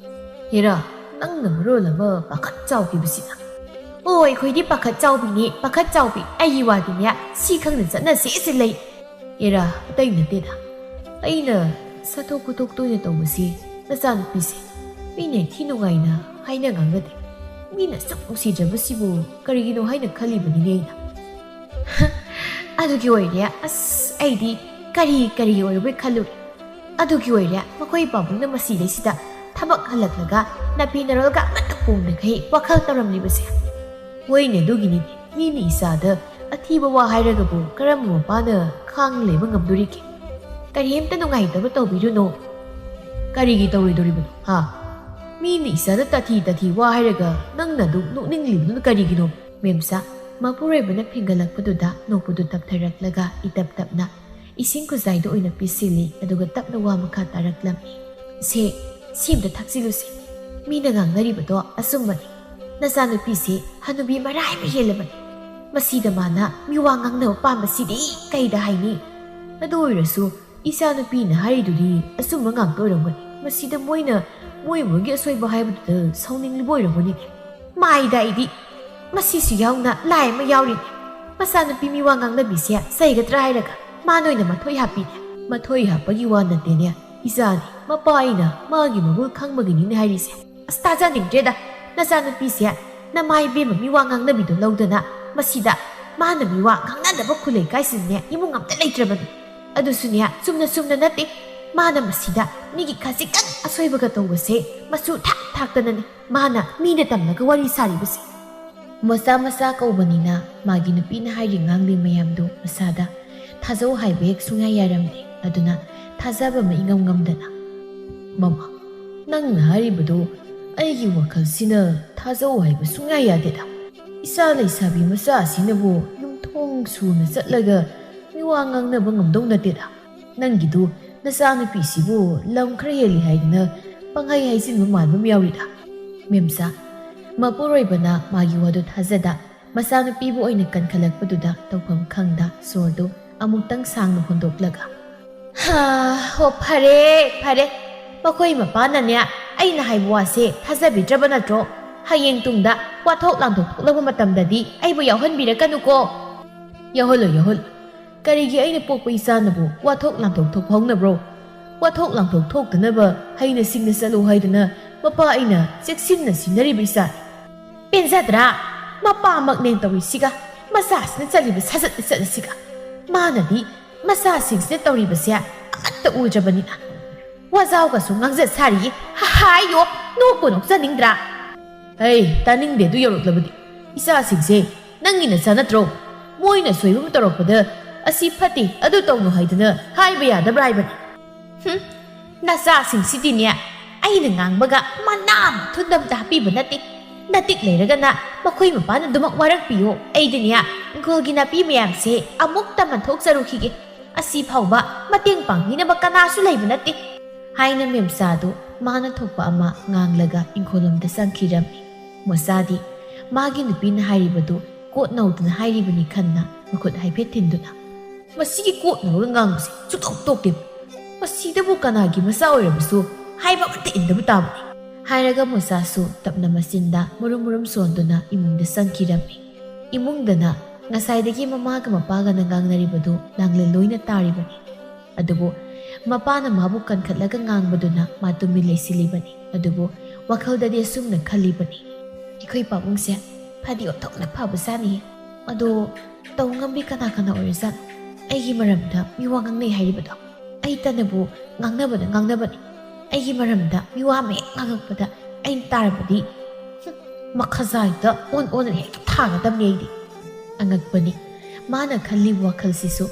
ꯍꯦꯔꯥ, ꯅꯪꯅ ꯃꯔꯣꯜ ꯑꯃ ꯄꯥꯈꯠ ꯆꯥꯎꯈꯤꯕꯁꯤꯅ꯫ ꯑꯣ, ꯑꯩꯈꯣꯏꯗꯤ ꯄꯥꯈꯠ ꯆꯥꯎꯕꯤꯅꯦ, ꯄꯥꯈꯠ ꯆꯥꯎꯕꯤ꯫ ꯑꯩꯒꯤ ꯋꯥꯗꯤꯅꯦ, ꯁꯤ ꯈꯪꯅ ꯆꯠꯅꯁꯦ ꯁꯤ ꯂꯩ꯫ ꯑꯦꯔꯥ, ꯑꯇꯩ ꯅꯠꯇꯦꯗ꯫ ꯑꯩꯅ ꯆꯠꯊꯣꯛ ꯈꯣꯠꯇꯣꯛ ꯇꯣꯏꯅ ꯇꯧꯕꯁꯤ ꯅꯆꯥꯅꯨꯄꯤꯁꯦ ꯃꯤꯅ ꯏꯊꯤ ꯅꯨꯡꯉꯥꯏꯅ ꯍꯥꯏꯅ ꯉꯥꯡꯅꯗꯦ꯫ ꯃꯤꯅ ꯁꯨꯛ ꯅꯨꯡꯁꯤꯗ꯭ꯔꯕꯁꯤꯕꯨ ꯀꯔꯤꯒꯤꯅꯣ ꯍꯥꯏꯅ ꯈꯜꯂꯤꯕꯅꯤꯅꯦ ꯑꯩꯅ꯫ ꯑꯗꯨꯒꯤ ꯑꯣꯏꯔꯦ, ꯑꯁ, ꯑꯩꯗꯤ ꯀꯔꯤ ꯀꯔꯤ ꯑꯣꯏꯔꯕꯣꯏ ꯈꯜꯂꯨꯔꯦ꯫ ꯑꯗꯨꯒꯤ ꯑꯣꯏꯔꯦ ꯃꯈꯣꯏ ꯄꯥꯕꯨꯡꯅ ꯃꯁꯤꯗꯩꯁꯤꯗ ꯊꯕꯛ ꯍꯜꯂꯛꯂꯒ ꯅꯥꯄꯤ ꯅꯔꯣꯜꯒ ꯑꯃꯠꯇ ꯀꯣꯡꯗꯈꯩ ꯋꯥꯈꯜ ꯇꯧꯔꯝꯂꯤꯕꯁꯦ꯫ ꯍꯣꯏꯅꯦ, ꯑꯗꯨꯒꯤꯅꯤꯅꯦ ꯃꯤꯅ ꯏꯆꯥꯗ ꯑꯊꯤꯕ ꯋꯥ ꯍꯥꯏꯔꯒꯕꯨ ꯀꯔꯝꯕ ꯃꯄꯥꯅ ꯈꯥꯡ ꯂꯩꯕ ꯉꯝꯗꯣꯔꯤꯒꯦ? ꯀꯔꯤꯝꯇ ꯅꯨꯡꯉꯥꯏꯇꯕ ꯇꯧꯕꯤꯔꯨꯅꯨ꯫ ꯀꯔꯤꯒꯤ ꯇꯧꯔꯣꯏꯗꯣꯔꯤꯕꯅꯣ, ꯍꯥ? ꯃꯤꯅ ꯏꯆꯥꯗ ꯇꯥꯊꯤ ꯇꯥꯊꯤ ꯋꯥ ꯍꯥꯏꯔꯒ ꯅꯪꯅ ꯑꯗꯨꯝ ꯅꯣꯛꯅꯤꯡꯂꯤꯕꯗꯨꯅ ꯀꯔꯤꯒꯤꯅꯣ? ꯃꯦꯝꯆꯥ, ꯃꯄꯨꯔꯣꯏꯕꯅ ꯐꯤꯡꯒꯠꯂꯛꯄꯗꯨꯗ ꯅꯣꯛꯄꯗꯨ ꯇꯞꯊꯔꯛꯂꯒ ꯏꯇꯞ ꯇꯞꯅ ꯏꯁꯤꯡ ꯈꯨꯖꯥꯏꯗꯨ ꯑꯣꯏꯅ ꯄꯤꯁꯤꯜꯂꯤ, ꯑꯗꯨꯒ ꯇꯞꯅ ꯋꯥ ꯃꯈꯥ ꯇꯥꯔꯛꯂꯝꯃꯤ꯫ "ꯁꯦ, ꯁꯤ ꯑꯝꯇ ꯊꯛꯆꯤꯜꯂꯨꯁꯦ꯫ ꯃꯤꯅ ꯉꯥꯡꯅꯔꯤꯕꯗꯣ ꯑꯆꯨꯝꯕꯅꯤ꯫ ꯅꯆꯥꯅꯨꯄꯤꯁꯤ ꯍꯅꯨꯕꯤ ꯃꯔꯥꯏꯕ ꯍꯦꯜꯂꯕꯅꯤ꯫ ꯃꯁꯤꯗ ꯃꯥꯅ ꯃꯤꯋꯥ ꯉꯥꯡꯅꯕ ꯄꯥꯝꯕꯁꯤꯗꯤ ꯀꯩꯗ ꯍꯥꯏꯅꯤ? ꯑꯗꯨ ꯑꯣꯏꯔꯁꯨ ꯏꯆꯥꯅꯨꯄꯤꯅ ꯍꯥꯏꯔꯤꯗꯨꯗꯤ ꯑꯆꯨꯝꯕ ꯉꯥꯛꯇ ꯑꯣꯏꯔꯝꯒꯅꯤ꯫ ꯃꯁꯤꯗ ꯃꯣꯏꯅ ꯃꯣꯏ ꯃꯣꯏꯒꯤ ꯑꯁꯣꯏꯕ ꯍꯥꯏꯕꯗꯨꯗ ꯁꯥꯎꯅꯤꯡꯂꯤꯕ ꯑꯣꯏꯔꯝꯒꯅꯤꯅꯦ꯫ ꯃꯥꯏꯗ ꯑꯩꯗꯤ ꯃꯁꯤꯁꯨ ꯌꯥꯎꯅ ꯂꯥꯏ ꯑꯃ ꯌꯥꯎꯔꯤꯅꯦ꯫ ꯃꯆꯥꯅꯨꯄꯤ ꯃꯤꯋꯥ ꯉꯥꯡꯅꯕꯤꯁꯦ ꯆꯩꯒꯗ꯭ꯔꯥ ꯍꯥꯏꯔꯒ ꯃꯥꯅ ꯑꯣꯏꯅ ꯃꯊꯣꯏ ꯍꯥꯞꯄꯤꯅꯦ꯫ ꯃꯊꯣꯏ ꯍꯥꯞꯄꯒꯤ ꯋꯥ ꯅꯠꯇꯦꯅꯦ, ꯏꯆꯥꯅꯤ꯫ ꯃꯄꯥ ꯑꯩꯅ ꯃꯥꯒꯤ ꯃꯒꯨꯜ ꯈꯪꯕꯒꯤꯅꯤꯅꯦ ꯍꯥꯏꯔꯤꯁꯦ꯫ ꯑꯁ, ꯇꯥꯖꯅꯤꯡꯗ꯭ꯔꯦꯗ꯫ ꯅꯆꯥꯅꯨꯄꯤꯁꯦ ꯅꯃꯥ ꯏꯕꯦꯝꯃ ꯃꯤꯋꯥ ꯉꯥꯡꯅꯕꯤꯗꯣ ꯂꯧꯗꯅ ꯃꯁꯤꯗ ꯃꯥꯅ ꯃꯤꯋꯥ ꯉꯥꯡꯅꯗꯕ ꯈꯨꯂꯩ ꯀꯥꯏꯁꯤꯗꯅꯦ ꯏꯃꯨꯡ ꯑꯝꯇ ꯂꯩꯇ꯭ꯔꯕꯅꯤ꯫ ꯑꯗꯨꯁꯨꯅꯦ, ꯆꯨꯝꯅ ꯆꯨꯝꯅ ꯅꯠꯇꯦ꯫ ꯃꯥꯅ ꯃꯁꯤꯗ ꯃꯤꯒꯤ ꯈꯖꯤꯛꯇꯪ ꯑꯁꯣꯏꯕꯒ ꯇꯧꯕꯁꯦ ꯃꯆꯨ ꯊꯥꯛ ꯊꯥꯛꯇꯅꯅꯦ ꯃꯥꯅ ꯃꯤꯅ ꯇꯝꯂꯒ ꯋꯥꯔꯤ ꯁꯥꯔꯤꯕꯁꯦ꯫ ꯃꯆꯥ ꯃꯆꯥ ꯀꯧꯕꯅꯤꯅ ꯃꯥꯒꯤ ꯅꯨꯄꯤꯅ ꯍꯥꯏꯔꯤ ꯉꯥꯡꯂꯤ ꯃꯌꯥꯝꯗꯨ ꯃꯁꯥꯗ ꯊꯥꯖꯧ ꯍꯥꯏꯕ ꯍꯦꯛ ꯁꯨꯡꯌꯥ ꯌꯥꯔꯝꯗꯦ꯫ ꯑꯗꯨꯅ ꯊꯥꯖꯕ ꯑꯃ ꯏꯉꯝ ꯉꯝꯗꯅ, "ꯃꯃꯥ, ꯅꯪꯅ ꯍꯥꯏꯔꯤꯕꯗꯨ ꯑꯩꯒꯤ ꯋꯥꯈꯜꯁꯤꯅ ꯊꯥꯖꯧ ꯍꯥꯏꯕ ꯁꯨꯡꯌꯥ ꯌꯥꯗꯦꯗ꯫ ꯏꯆꯥ ꯂꯩꯁꯥꯕꯤ ꯃꯆꯥ ꯑꯁꯤꯅꯕꯨ ꯌꯨꯝꯊꯣꯡ ꯁꯨꯅ ꯆꯠꯂꯒ ꯃꯤꯋꯥ ꯉꯥꯡꯅꯕ ꯉꯝꯗꯧ ꯅꯠꯇꯦꯗ꯫ ꯅꯪꯒꯤꯗꯨ ꯅꯆꯥꯅꯨꯄꯤꯁꯤꯕꯨ ꯂꯝ ꯈꯔ ꯍꯦꯜꯂꯤ ꯍꯥꯏꯗꯅ ꯄꯪꯍꯥꯏ ꯍꯥꯏꯖꯤꯟꯕ ꯃꯥꯟꯕ ꯑꯃ ꯌꯥꯎꯔꯤꯗ꯫" ꯃꯦꯝꯆꯥ, ꯃꯄꯨꯔꯣꯏꯕꯅ ꯃꯥꯒꯤ ꯋꯥꯗꯨ ꯊꯥꯖꯗ ꯃꯆꯥꯅꯨꯄꯤꯕꯨ ꯑꯣꯏꯅ ꯀꯟꯈꯠꯂꯛꯄꯗꯨꯗ ꯇꯧꯐꯝ ꯈꯪꯗ ꯁꯣꯔꯗꯨ ꯑꯃꯨꯛꯇꯪ ꯁꯥꯡꯅ ꯍꯣꯟꯗꯣꯛꯂꯒ, "ꯍꯥ, ꯍꯣ, ꯐꯔꯦ, ꯐꯔꯦ꯫ ꯃꯈꯣꯏ ꯃꯄꯥꯅꯅꯦ ꯑꯩꯅ ꯍꯥꯏꯕ ꯋꯥꯁꯦ ꯊꯥꯖꯕꯤꯗ꯭ꯔꯕ ꯅꯠꯇ꯭ꯔꯣ? ꯍꯌꯦꯡ ꯇꯨꯡꯗ ꯋꯥꯊꯣꯛ ꯂꯥꯟꯊꯣꯛ ꯊꯣꯛꯂꯛꯄ ꯃꯇꯝꯗꯗꯤ ꯑꯩꯕꯨ ꯌꯥꯎꯍꯟꯕꯤꯔꯛꯀꯅꯨꯀꯣ꯫" "ꯌꯥꯎꯍꯜꯂꯣ, ꯌꯥꯎꯍꯜꯂꯣ꯫ ꯀꯔꯤꯒꯤ ꯑꯩꯅ ꯄꯣꯛꯄ ꯏꯆꯥꯅꯕꯨ ꯋꯥꯊꯣꯛ ꯂꯥꯟꯊꯣꯛ ꯊꯣꯛꯄ ꯍꯧꯅꯕ꯭ꯔꯣ? ꯋꯥꯊꯣꯛ ꯂꯥꯟꯊꯣꯛ ꯊꯣꯛꯇꯅꯕ ꯍꯩꯅ ꯁꯤꯡꯅ ꯆꯠꯂꯨ ꯍꯥꯏꯗꯅ ꯃꯄꯥ ꯑꯩꯅ ꯆꯦꯛꯁꯤꯟꯅ ꯁꯤꯟꯅꯔꯤꯕ ꯏꯆꯥꯅꯤ꯫" "ꯄꯦꯟꯖꯗ꯭ꯔꯥ? ꯃꯄꯥꯃꯛꯅꯦ ꯇꯧꯔꯤꯁꯤꯒ, ꯃꯆꯥꯁꯤꯅ ꯆꯠꯂꯤꯕ ꯁꯥꯖꯠ ꯂꯤꯆꯠ ꯑꯁꯤꯒ꯫ ꯃꯥꯅꯗꯤ ꯃꯆꯥꯁꯤꯡꯁꯤꯅ ꯇꯧꯔꯤꯕꯁꯦ ꯑꯃꯠꯇ ꯎꯗ꯭ꯔꯕꯅꯤꯅ ꯋꯥꯖꯥꯎꯒꯁꯨ ꯉꯥꯡꯖ ꯁꯥꯔꯤꯌꯦ꯫ ꯍꯥꯏꯌꯣ, ꯅꯣꯛꯄꯨ ꯅꯣꯛꯆꯅꯤꯡꯗ꯭ꯔꯥ?" "ꯍꯩ, ꯇꯥꯅꯤꯡꯗꯦ ꯑꯗꯨ ꯌꯧꯔꯛꯂꯕꯗꯤ꯫ ꯏꯆꯥꯁꯤꯡꯁꯦ ꯅꯪꯒꯤ ꯅꯆꯥ ꯅꯠꯇ꯭ꯔꯣ? ꯃꯣꯏꯅ ꯁꯣꯏꯕ ꯑꯃ ꯇꯧꯔꯛꯄꯗ ꯑꯁꯤ ꯐꯠꯇꯦ, ꯑꯗꯨ ꯇꯧꯅꯨ ꯍꯥꯏꯗꯅ ꯍꯥꯏꯕ ꯌꯥꯗꯕ꯭ꯔꯥ ꯍꯥꯏꯕꯅꯤ꯫" "ꯍꯨꯝ, ꯅꯆꯥꯁꯤꯡꯁꯤꯗꯤꯅꯦ ꯑꯩꯅ ꯉꯥꯡꯕꯒ ꯃꯅꯥ ꯃꯊꯨꯟꯗ ꯑꯝꯇ ꯍꯥꯞꯄꯤꯕ ꯅꯠꯇꯦ꯫ ꯅꯇꯤꯛ ꯂꯩꯔꯒꯅ ꯃꯈꯣꯏ ꯃꯄꯥꯅ ꯑꯗꯨꯃꯛ ꯋꯥꯔꯛꯄꯤꯌꯣ꯫ ꯑꯩꯗꯤꯅꯦ ꯏꯪꯈꯣꯜꯒꯤ ꯅꯥꯄꯤ ꯃꯌꯥꯝꯁꯦ ꯑꯃꯨꯛꯇ ꯃꯟꯊꯣꯛꯆꯔꯨꯈꯤꯒꯦ꯫ ꯑꯁꯤ ꯐꯥꯎꯕ ꯃꯇꯦꯡ ꯄꯥꯡꯕꯤꯅꯕ ꯀꯅꯥꯁꯨ ꯂꯩꯕ ꯅꯠꯇꯦ" ꯍꯥꯏꯅ ꯃꯦꯝꯆꯥꯗꯨ ꯃꯥꯅ ꯊꯣꯛꯄ ꯑꯃ ꯉꯥꯡꯂꯒ ꯏꯪꯈꯣꯜꯂꯣꯝꯗ ꯆꯪꯈꯤꯔꯝꯃꯤ꯫ ꯃꯣꯆꯥꯗꯤ ꯃꯥꯒꯤ ꯅꯨꯄꯤꯅ ꯍꯥꯏꯔꯤꯕꯗꯨ ꯀꯣꯠ ꯅꯧꯗꯨꯅ ꯍꯥꯏꯔꯤꯕꯅꯤ ꯈꯟꯅ ꯃꯈꯨꯠ ꯍꯥꯏꯐꯦꯠ ꯊꯤꯟꯗꯨꯅ, "ꯃꯁꯤꯒꯤ ꯀꯣꯠ ꯅꯧꯔ ꯉꯥꯡꯕꯁꯦ ꯁꯨꯛꯇꯣꯛ ꯇꯣꯛꯇꯦꯕ꯫ ꯃꯁꯤꯗꯕꯨ ꯀꯅꯥꯒꯤ ꯃꯆꯥ ꯑꯣꯏꯔꯕꯁꯨ ꯍꯥꯏꯕ ꯑꯃꯠꯇ ꯏꯟꯗꯕ ꯇꯥꯕꯅꯤ" ꯍꯥꯏꯔꯒ ꯃꯣꯆꯥꯁꯨ ꯇꯞꯅ ꯃꯆꯤꯟꯗ ꯃꯨꯔꯨꯝ ꯃꯨꯔꯨꯝ ꯁꯣꯟꯗꯨꯅ ꯏꯃꯨꯡꯗ ꯆꯪꯈꯤꯔꯝꯃꯤ꯫ ꯏꯃꯨꯡꯗꯅ ꯉꯁꯥꯏꯗꯒꯤ ꯃꯃꯥꯒ ꯃꯄꯥꯒꯅ ꯉꯥꯡꯅꯔꯤꯕꯗꯨ ꯂꯥꯡꯂꯦ ꯂꯣꯏꯅ ꯇꯥꯔꯤꯕꯅꯤ꯫ ꯑꯗꯨꯕꯨ ꯃꯄꯥꯅ ꯃꯥꯕꯨ ꯀꯟꯈꯠꯂꯒ ꯉꯥꯡꯕꯗꯨꯅ ꯃꯥ ꯇꯨꯃꯤꯟ ꯂꯩꯁꯤꯜꯂꯤꯕꯅꯤ꯫ ꯑꯗꯨꯕꯨ ꯋꯥꯈꯜꯗꯗꯤ ꯑꯁꯨꯝꯅ ꯈꯜꯂꯤꯕꯅꯤ, "ꯑꯩꯈꯣꯏ ꯄꯥꯕꯨꯡꯁꯦ ꯐꯗꯤ ꯑꯣꯟꯊꯣꯛꯅ ꯐꯕꯖꯥꯠꯅꯤ꯫ ꯑꯗꯣ ꯇꯧ ꯉꯝꯕꯤ ꯀꯅꯥ ꯀꯅꯥ ꯑꯣꯏꯔꯖꯥꯠꯅꯣ? ꯑꯩꯒꯤ ꯃꯔꯝꯗ ꯃꯤꯋꯥ ꯉꯥꯡꯅꯩ ꯍꯥꯏꯔꯤꯕꯗꯣ ꯑꯩꯇꯅꯕꯨ ꯉꯥꯡꯅꯕꯅ ꯉꯥꯡꯅꯕꯅꯤ꯫ ꯑꯩꯒꯤ ꯃꯔꯝꯗ ꯃꯤꯋꯥ ꯑꯃ ꯍꯦꯛ ꯉꯥꯡꯉꯛꯄꯗ ꯑꯩꯅ ꯇꯥꯔꯕꯗꯤ, ꯍꯨꯝ, ꯃꯈꯖꯥꯏꯗ ꯑꯣꯟ ꯑꯣꯟꯗꯅ ꯍꯦꯛꯇ ꯊꯥꯒꯗꯕꯅꯤ ꯑꯩꯗꯤ꯫ ꯑꯉꯛꯄꯅꯤ꯫ ꯃꯥꯅ ꯈꯜꯂꯤꯕ ꯋꯥꯈꯜꯁꯤꯁꯨ꯫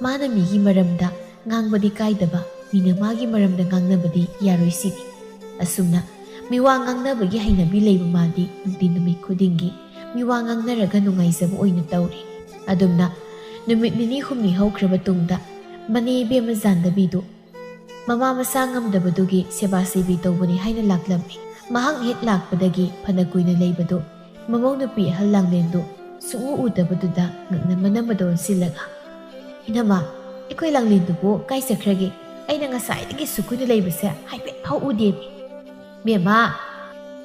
ꯃꯥꯅ ꯃꯤꯒꯤ ꯃꯔꯝꯗ ꯉꯥꯡꯕꯗꯤ ꯀꯥꯏꯗꯕ, ꯃꯤꯅ ꯃꯥꯒꯤ ꯃꯔꯝꯗ ꯉꯥꯡꯅꯕꯗꯤ ꯌꯥꯔꯣꯏ ꯁꯤꯅꯤ꯫ ꯑꯁꯨꯝꯅ ꯃꯤꯋꯥ ꯉꯥꯡꯅꯕꯒꯤ ꯍꯩꯅꯕꯤ ꯂꯩꯕ ꯃꯥꯗꯤ ꯅꯨꯡꯇꯤ ꯅꯨꯃꯤꯠ ꯈꯨꯗꯤꯡꯒꯤ ꯃꯤꯋꯥ ꯉꯥꯡꯅꯔꯒ ꯅꯨꯡꯉꯥꯏꯖꯕ ꯑꯣꯏꯅ ꯇꯧꯔꯤ꯫ ꯑꯗꯨꯝꯅ ꯅꯨꯃꯤꯠ ꯅꯤꯅꯤ ꯍꯨꯝꯅꯤ ꯍꯧꯈ꯭ꯔꯕ ꯇꯨꯡꯗ ꯃꯅꯦ ꯏꯕꯦꯝꯃ ꯖꯥꯟꯗꯕꯤꯗꯨ ꯃꯃꯥ ꯃꯁꯥ ꯉꯝꯗꯕꯗꯨꯒꯤ ꯁꯦꯕꯥ ꯁꯦꯕꯤ ꯇꯧꯕꯅꯤ ꯍꯥꯏꯅ ꯂꯥꯛꯂꯝꯃꯤ꯫ ꯃꯍꯥꯛ ꯍꯦꯛ ꯂꯥꯛꯄꯗꯒꯤ ꯐꯅ ꯀꯨꯏꯅ ꯂꯩꯕꯗꯨ ꯃꯃꯧ ꯅꯨꯄꯤ ꯑꯍꯜ ꯂꯥꯡꯂꯦꯟꯗꯨ ꯁꯨꯛꯎ ꯎꯗꯕꯗꯨꯗ ꯉꯛꯅ ꯃꯅꯝ ꯑꯗꯨ ꯑꯣꯟꯁꯤꯜꯂꯒ, "ꯏꯅꯝꯃ, ꯑꯩꯈꯣꯏ ꯂꯥꯡꯂꯦꯟꯗꯨꯕꯨ ꯀꯥꯏ ꯆꯠꯈ꯭ꯔꯒꯦ? ꯑꯩꯅ ꯉꯁꯥꯏꯗꯒꯤ ꯁꯨꯛ ꯀꯨꯏꯅ ꯂꯩꯕꯁꯦ ꯍꯥꯏꯐꯦꯠ ꯐꯥꯎ ꯎꯗꯦꯃꯤ꯫" "ꯕꯦꯝꯃ,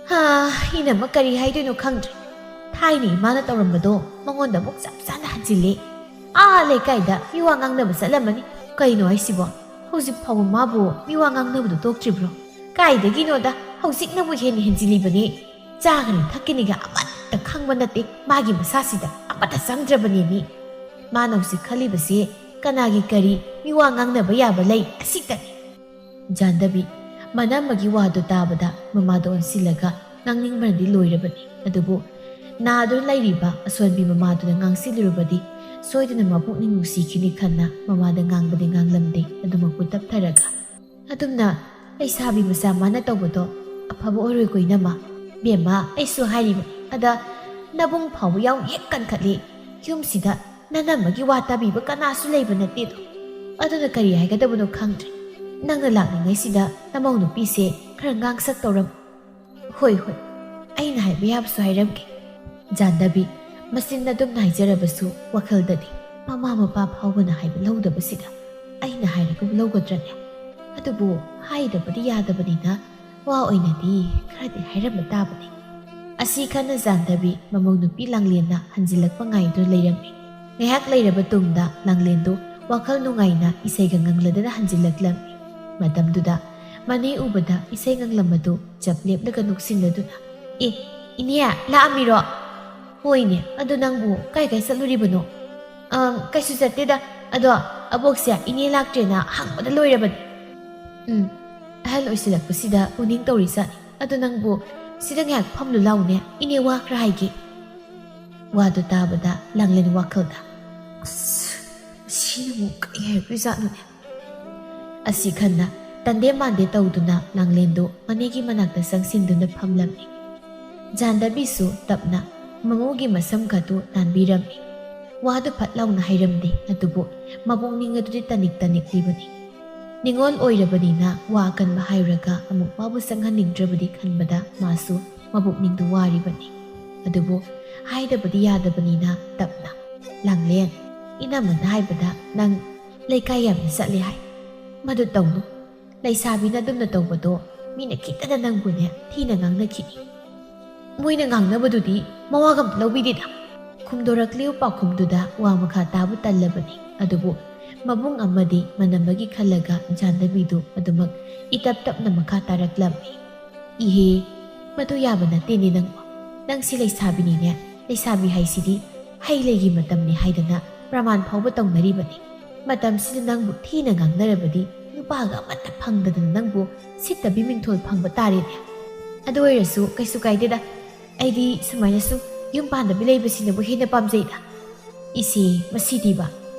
ꯍꯥ, ꯏꯅꯝꯃ ꯀꯔꯤ ꯍꯥꯏꯗꯣꯏꯅꯣ ꯈꯪꯗ꯭ꯔꯦ꯫ ꯊꯥꯏꯅ ꯏꯃꯥꯅ ꯇꯧꯔꯝꯕꯗꯣ ꯃꯉꯣꯟꯗ ꯑꯃꯨꯛ ꯆꯞ ꯆꯥꯅ ꯍꯟꯖꯤꯜꯂꯦ꯫ ꯑꯥ ꯂꯩꯀꯥꯏꯗ ꯃꯤꯋꯥ ꯉꯥꯡꯅꯕ ꯆꯠꯂꯝꯃꯅꯤ꯫ ꯀꯩꯅꯣ ꯍꯥꯏꯁꯤꯕꯣ? ꯍꯧꯖꯤꯛ ꯐꯥꯎꯕ ꯃꯥꯕꯨ ꯃꯤꯋꯥ ꯉꯥꯡꯅꯕꯗꯨ ꯇꯣꯛꯇ꯭ꯔꯤꯕ꯭ꯔꯣ? ꯀꯥꯏꯗꯒꯤꯅꯣꯗ, ꯍꯧꯖꯤꯛꯅꯕꯨ ꯍꯦꯟꯅ ꯍꯦꯟꯖꯤꯜꯂꯤꯕꯅꯤ꯫ ꯆꯥꯒꯅꯤ ꯊꯛꯀꯅꯤꯒ ꯑꯃꯠꯇ ꯈꯪꯕ ꯅꯠꯇꯦ꯫ ꯃꯥꯒꯤ ꯃꯁꯥꯁꯤꯗ ꯑꯃꯠꯇ ꯆꯪꯗ꯭ꯔꯕꯅꯦꯃꯤ꯫ ꯃꯥꯅ ꯍꯧꯖꯤꯛ ꯈꯜꯂꯤꯕꯁꯤ ꯀꯅꯥꯒꯤ ꯀꯔꯤ ꯃꯤꯋꯥ ꯉꯥꯡꯅꯕ ꯌꯥꯕ ꯂꯩ ꯑꯁꯤꯇꯅꯤ꯫" ꯖꯥꯟꯗꯕꯤ ꯃꯅꯝꯃꯒꯤ ꯋꯥꯗꯨ ꯇꯥꯕꯗ ꯃꯃꯥꯗ ꯑꯣꯟꯁꯤꯜꯂꯒ ꯉꯥꯡꯅꯤꯡꯕꯅꯗꯤ ꯂꯣꯏꯔꯕꯅꯤ꯫ ꯑꯗꯨꯕꯨ ꯅꯥꯗꯨꯅ ꯂꯩꯔꯤꯕ ꯑꯁꯣꯟꯕꯤ ꯃꯃꯥꯗꯨꯅ ꯉꯥꯡꯁꯤꯜꯂꯨꯔꯕꯗꯤ ꯁꯣꯏꯗꯅ ꯃꯄꯨꯛꯅꯤꯡ ꯅꯨꯡꯁꯤꯈꯤꯅꯤ ꯈꯟꯅ ꯃꯃꯥꯗ ꯉꯥꯡꯕꯗꯤ ꯉꯥꯡꯂꯝꯗꯦ꯫ ꯑꯗꯨꯃꯛꯄꯨ ꯇꯞꯊꯔꯒ, "ꯑꯗꯨꯝꯅ ꯂꯩꯁꯥꯕꯤ ꯃꯆꯥ ꯃꯥꯅ ꯇꯧꯕꯗꯣ ꯑꯐꯕ ꯑꯣꯏꯔꯣꯏꯀꯣ ꯏꯅꯝꯃ꯫ ꯕꯦꯝꯃ, ꯑꯩꯁꯨ ꯍꯥꯏꯔꯤꯕ꯫ ꯑꯗ ꯅꯕꯨꯡ ꯐꯥꯎꯕ ꯌꯥꯎꯅ ꯍꯦꯛ ꯀꯟꯈꯠꯂꯤ꯫ ꯌꯨꯝꯁꯤꯗ ꯅꯅꯝꯃꯒꯤ ꯋꯥ ꯇꯥꯕꯤꯕ ꯀꯅꯥꯁꯨ ꯂꯩꯕ ꯅꯠꯇꯦꯗꯣ꯫ ꯑꯗꯨꯅ ꯀꯔꯤ ꯍꯥꯏꯒꯗꯕꯅꯣ ꯈꯪꯗ꯭ꯔꯦ꯫ ꯅꯪꯅ ꯂꯥꯛꯂꯤꯉꯩꯁꯤꯗ ꯅꯃꯧ ꯅꯨꯄꯤꯁꯦ ꯈꯔ ꯉꯥꯡꯁꯛ ꯇꯧꯔꯝ꯫" "ꯍꯣꯏ, ꯍꯣꯏ, ꯑꯩꯅ ꯍꯥꯏꯕ ꯌꯥꯕꯁꯨ ꯍꯥꯏꯔꯝꯒꯦ꯫" ꯖꯥꯟꯗꯕꯤ ꯃꯆꯤꯟ ꯑꯗꯨꯝꯅ ꯍꯥꯏꯖꯔꯕꯁꯨ ꯋꯥꯈꯜꯗꯗꯤ ꯃꯃꯥ ꯃꯄꯥ ꯐꯥꯎꯕꯅ ꯍꯥꯏꯕ ꯂꯧꯗꯕꯁꯤꯗ ꯑꯩꯅ ꯍꯥꯏꯔꯒꯕꯨ ꯂꯧꯒꯗ꯭ꯔꯅꯦ? ꯑꯗꯨꯕꯨ ꯍꯥꯏꯗꯕꯗꯤ ꯌꯥꯗꯕꯅꯤꯅ ꯋꯥ ꯑꯣꯏꯅꯗꯤ ꯈꯔꯗꯤ ꯍꯥꯏꯔꯝꯕ ꯇꯥꯕꯅꯤ꯫ ꯑꯁꯤ ꯈꯟꯅ ꯖꯥꯟꯗꯕꯤ ꯃꯃꯧ ꯅꯨꯄꯤ ꯂꯥꯡꯂꯦꯟꯅ ꯍꯟꯖꯤꯜꯂꯛꯄ ꯉꯥꯏꯗꯨꯅ ꯂꯩꯔꯝꯃꯤ꯫ ꯉꯥꯏꯍꯥꯛ ꯂꯩꯔꯕ ꯇꯨꯡꯗ ꯂꯥꯡꯂꯦꯟꯗꯨ ꯋꯥꯈꯜ ꯅꯨꯡꯉꯥꯏꯅ ꯏꯁꯩꯒ ꯉꯪꯂꯗꯨꯅ ꯍꯟꯖꯤꯜꯂꯛꯂꯝꯃꯤ꯫ ꯃꯇꯝꯗꯨꯗ ꯃꯅꯦ ꯎꯕꯗ ꯏꯁꯩ ꯉꯪꯂꯝꯕꯗꯨ ꯆꯞ ꯂꯦꯞꯂꯒ ꯅꯣꯛꯁꯤꯟꯅꯗꯨꯅ, "ꯑꯦ, ꯏꯅꯦ, ꯂꯥꯛꯑꯝꯃꯤꯔꯣ? ꯍꯣꯏꯅꯦ, ꯑꯗꯨ ꯅꯪꯕꯨ ꯀꯥꯏ ꯀꯥꯏ ꯆꯠꯂꯨꯔꯤꯕꯅꯣ?" "ꯑꯝ, ꯀꯩꯁꯨ ꯆꯠꯇꯦꯗ꯫ ꯑꯗꯣ ꯑꯕꯣꯛꯁꯦ ꯏꯅꯦ ꯂꯥꯛꯇ꯭ꯔꯦꯅ ꯍꯪꯕꯗ ꯂꯣꯏꯔꯕꯅꯤ꯫" "ꯎꯝ, ꯑꯍꯜ ꯑꯣꯏꯁꯤꯜꯂꯛꯄꯁꯤꯗ ꯎꯅꯤꯡ ꯇꯧꯔꯤꯖꯥꯠꯅꯤ꯫ ꯑꯗꯣ ꯅꯪꯕꯨ "ꯁꯤꯗ ꯉꯥꯏꯍꯥꯛ ꯐꯝꯂꯨ ꯂꯥꯎꯅꯦ, ꯏꯅꯦ ꯋꯥ ꯈꯔ ꯍꯥꯏꯒꯦ"꯫ ꯋꯥꯗꯨ ꯇꯥꯕꯗ ꯂꯥꯡꯂꯦꯟ ꯋꯥꯈꯜꯗ, "ꯑꯁ, ꯁꯤꯅꯕꯨ ꯀꯔꯤ ꯍꯥꯏꯔꯛꯇꯣꯏꯖꯥꯠꯅꯣꯅꯦ?" ꯑꯁꯤ ꯈꯟꯅ ꯇꯟꯗꯦ ꯃꯥꯟꯗꯦ ꯇꯧꯗꯨꯅ ꯂꯥꯡꯂꯦꯟꯗꯨ ꯃꯅꯦꯒꯤ ꯃꯅꯥꯛꯇ ꯆꯪꯁꯤꯟꯗꯨꯅ ꯐꯝꯂꯝꯃꯤ꯫ ꯖꯥꯟꯗꯕꯤꯁꯨ ꯇꯞꯅ ꯃꯃꯧꯒꯤ ꯃꯁꯝ ꯈꯠꯇꯨ ꯅꯥꯟꯕꯤꯔꯝꯃꯤ꯫ ꯋꯥꯗꯨ ꯐꯠ ꯂꯥꯎꯅ ꯍꯥꯏꯔꯝꯗꯦ, ꯑꯗꯨꯕꯨ ꯃꯄꯨꯛꯅꯤꯡ ꯑꯗꯨꯗꯤ ꯇꯅꯤꯛ ꯇꯅꯤꯛꯂꯤꯕꯅꯤ꯫ ꯅꯤꯉꯣꯜ ꯑꯣꯏꯔꯕꯅꯤꯅ ꯋꯥ ꯑꯀꯟꯕ ꯍꯥꯏꯔꯨꯔꯒ ꯑꯃꯨꯛ ꯃꯥꯕꯨ ꯆꯪꯍꯟꯅꯤꯡꯗ꯭ꯔꯕꯗꯤ ꯈꯟꯕꯗ ꯃꯥꯁꯨ ꯃꯄꯨꯛꯅꯤꯡꯗꯨ ꯋꯥꯔꯤꯕꯅꯤ꯫ ꯑꯗꯨꯕꯨ ꯍꯥꯏꯗꯕꯗꯤ ꯌꯥꯗꯕꯅꯤꯅ ꯇꯞꯅ, "ꯂꯥꯡꯂꯦꯟ, ꯏꯅꯝꯃꯅ ꯍꯥꯏꯕꯗ ꯅꯪ ꯂꯩꯀꯥꯏ ꯌꯥꯝꯅ ꯆꯠꯂꯦ ꯍꯥꯏ꯫ ꯃꯗꯨ ꯇꯧꯅꯨ꯫ ꯂꯩꯁꯥꯕꯤꯅ ꯑꯗꯨꯝꯅ ꯇꯧꯕꯗꯣ ꯃꯤꯅ ꯈꯤꯇꯗ ꯅꯪꯕꯨꯅꯦ ꯊꯤꯅ ꯉꯥꯡꯅꯈꯤꯅꯤ꯫ ꯃꯣꯏꯅ ꯉꯥꯡꯅꯕꯗꯨꯗꯤ ꯃꯋꯥꯒ ꯑꯝꯇ ꯂꯧꯕꯤꯗꯦꯗ"꯫ ꯈꯨꯝꯗꯣꯔꯛꯂꯤꯕ ꯄꯥꯎꯈꯨꯝꯗꯨꯗ ꯋꯥ ꯃꯈꯥ ꯇꯥꯕ ꯇꯜꯂꯕꯅꯤ꯫ ꯑꯗꯨꯕꯨ ꯃꯕꯨꯡ ꯑꯃꯗꯤ ꯃꯅꯝꯃꯒꯤ ꯈꯜꯂꯒ ꯖꯥꯟꯗꯕꯤꯗꯨ ꯑꯗꯨꯃꯛ ꯏꯇꯞ ꯇꯞꯅ ꯃꯈꯥ ꯇꯥꯔꯛꯂꯝꯃꯤ꯫ "ꯏꯍꯦ, ꯃꯗꯨ ꯌꯥꯕ ꯅꯠꯇꯦꯅꯦ ꯅꯪꯕꯨ꯫ ꯅꯪꯁꯤ ꯂꯩꯁꯥꯕꯤꯅꯤꯅꯦ꯫ ꯂꯩꯁꯥꯕꯤ ꯍꯥꯏꯁꯤꯗꯤ ꯍꯩ ꯂꯩꯒꯤ ꯃꯇꯝꯅꯤ ꯍꯥꯏꯗꯅ ꯄ꯭ꯔꯃꯥꯟ ꯐꯥꯎꯕ ꯇꯧꯅꯔꯤꯕꯅꯤ꯫ ꯃꯇꯝꯁꯤꯗ ꯅꯪꯕꯨ ꯊꯤꯅ ꯉꯥꯡꯅꯔꯕꯗꯤ ꯅꯨꯄꯥꯒ ꯑꯃꯠꯇ ꯐꯪꯗꯗꯅ ꯅꯪꯕꯨ ꯁꯤꯠꯇꯕꯤ ꯃꯤꯡꯊꯣꯜ ꯐꯪꯕ ꯇꯥꯔꯦꯅꯦ꯫ ꯑꯗꯨ ꯑꯣꯏꯔꯁꯨ ꯀꯩꯁꯨ ꯀꯥꯏꯗꯦꯗ꯫ ꯑꯩꯗꯤ ꯁꯨꯃꯥꯏꯅ ꯁꯨꯝ ꯌꯨꯝ ꯄꯥꯟꯗꯕꯤ ꯂꯩꯕꯁꯤꯅꯕꯨ ꯍꯦꯟꯅ ꯄꯥꯝꯖꯩꯗ"꯫ "ꯏꯁꯦ, ꯃꯁꯤꯗꯤꯕ,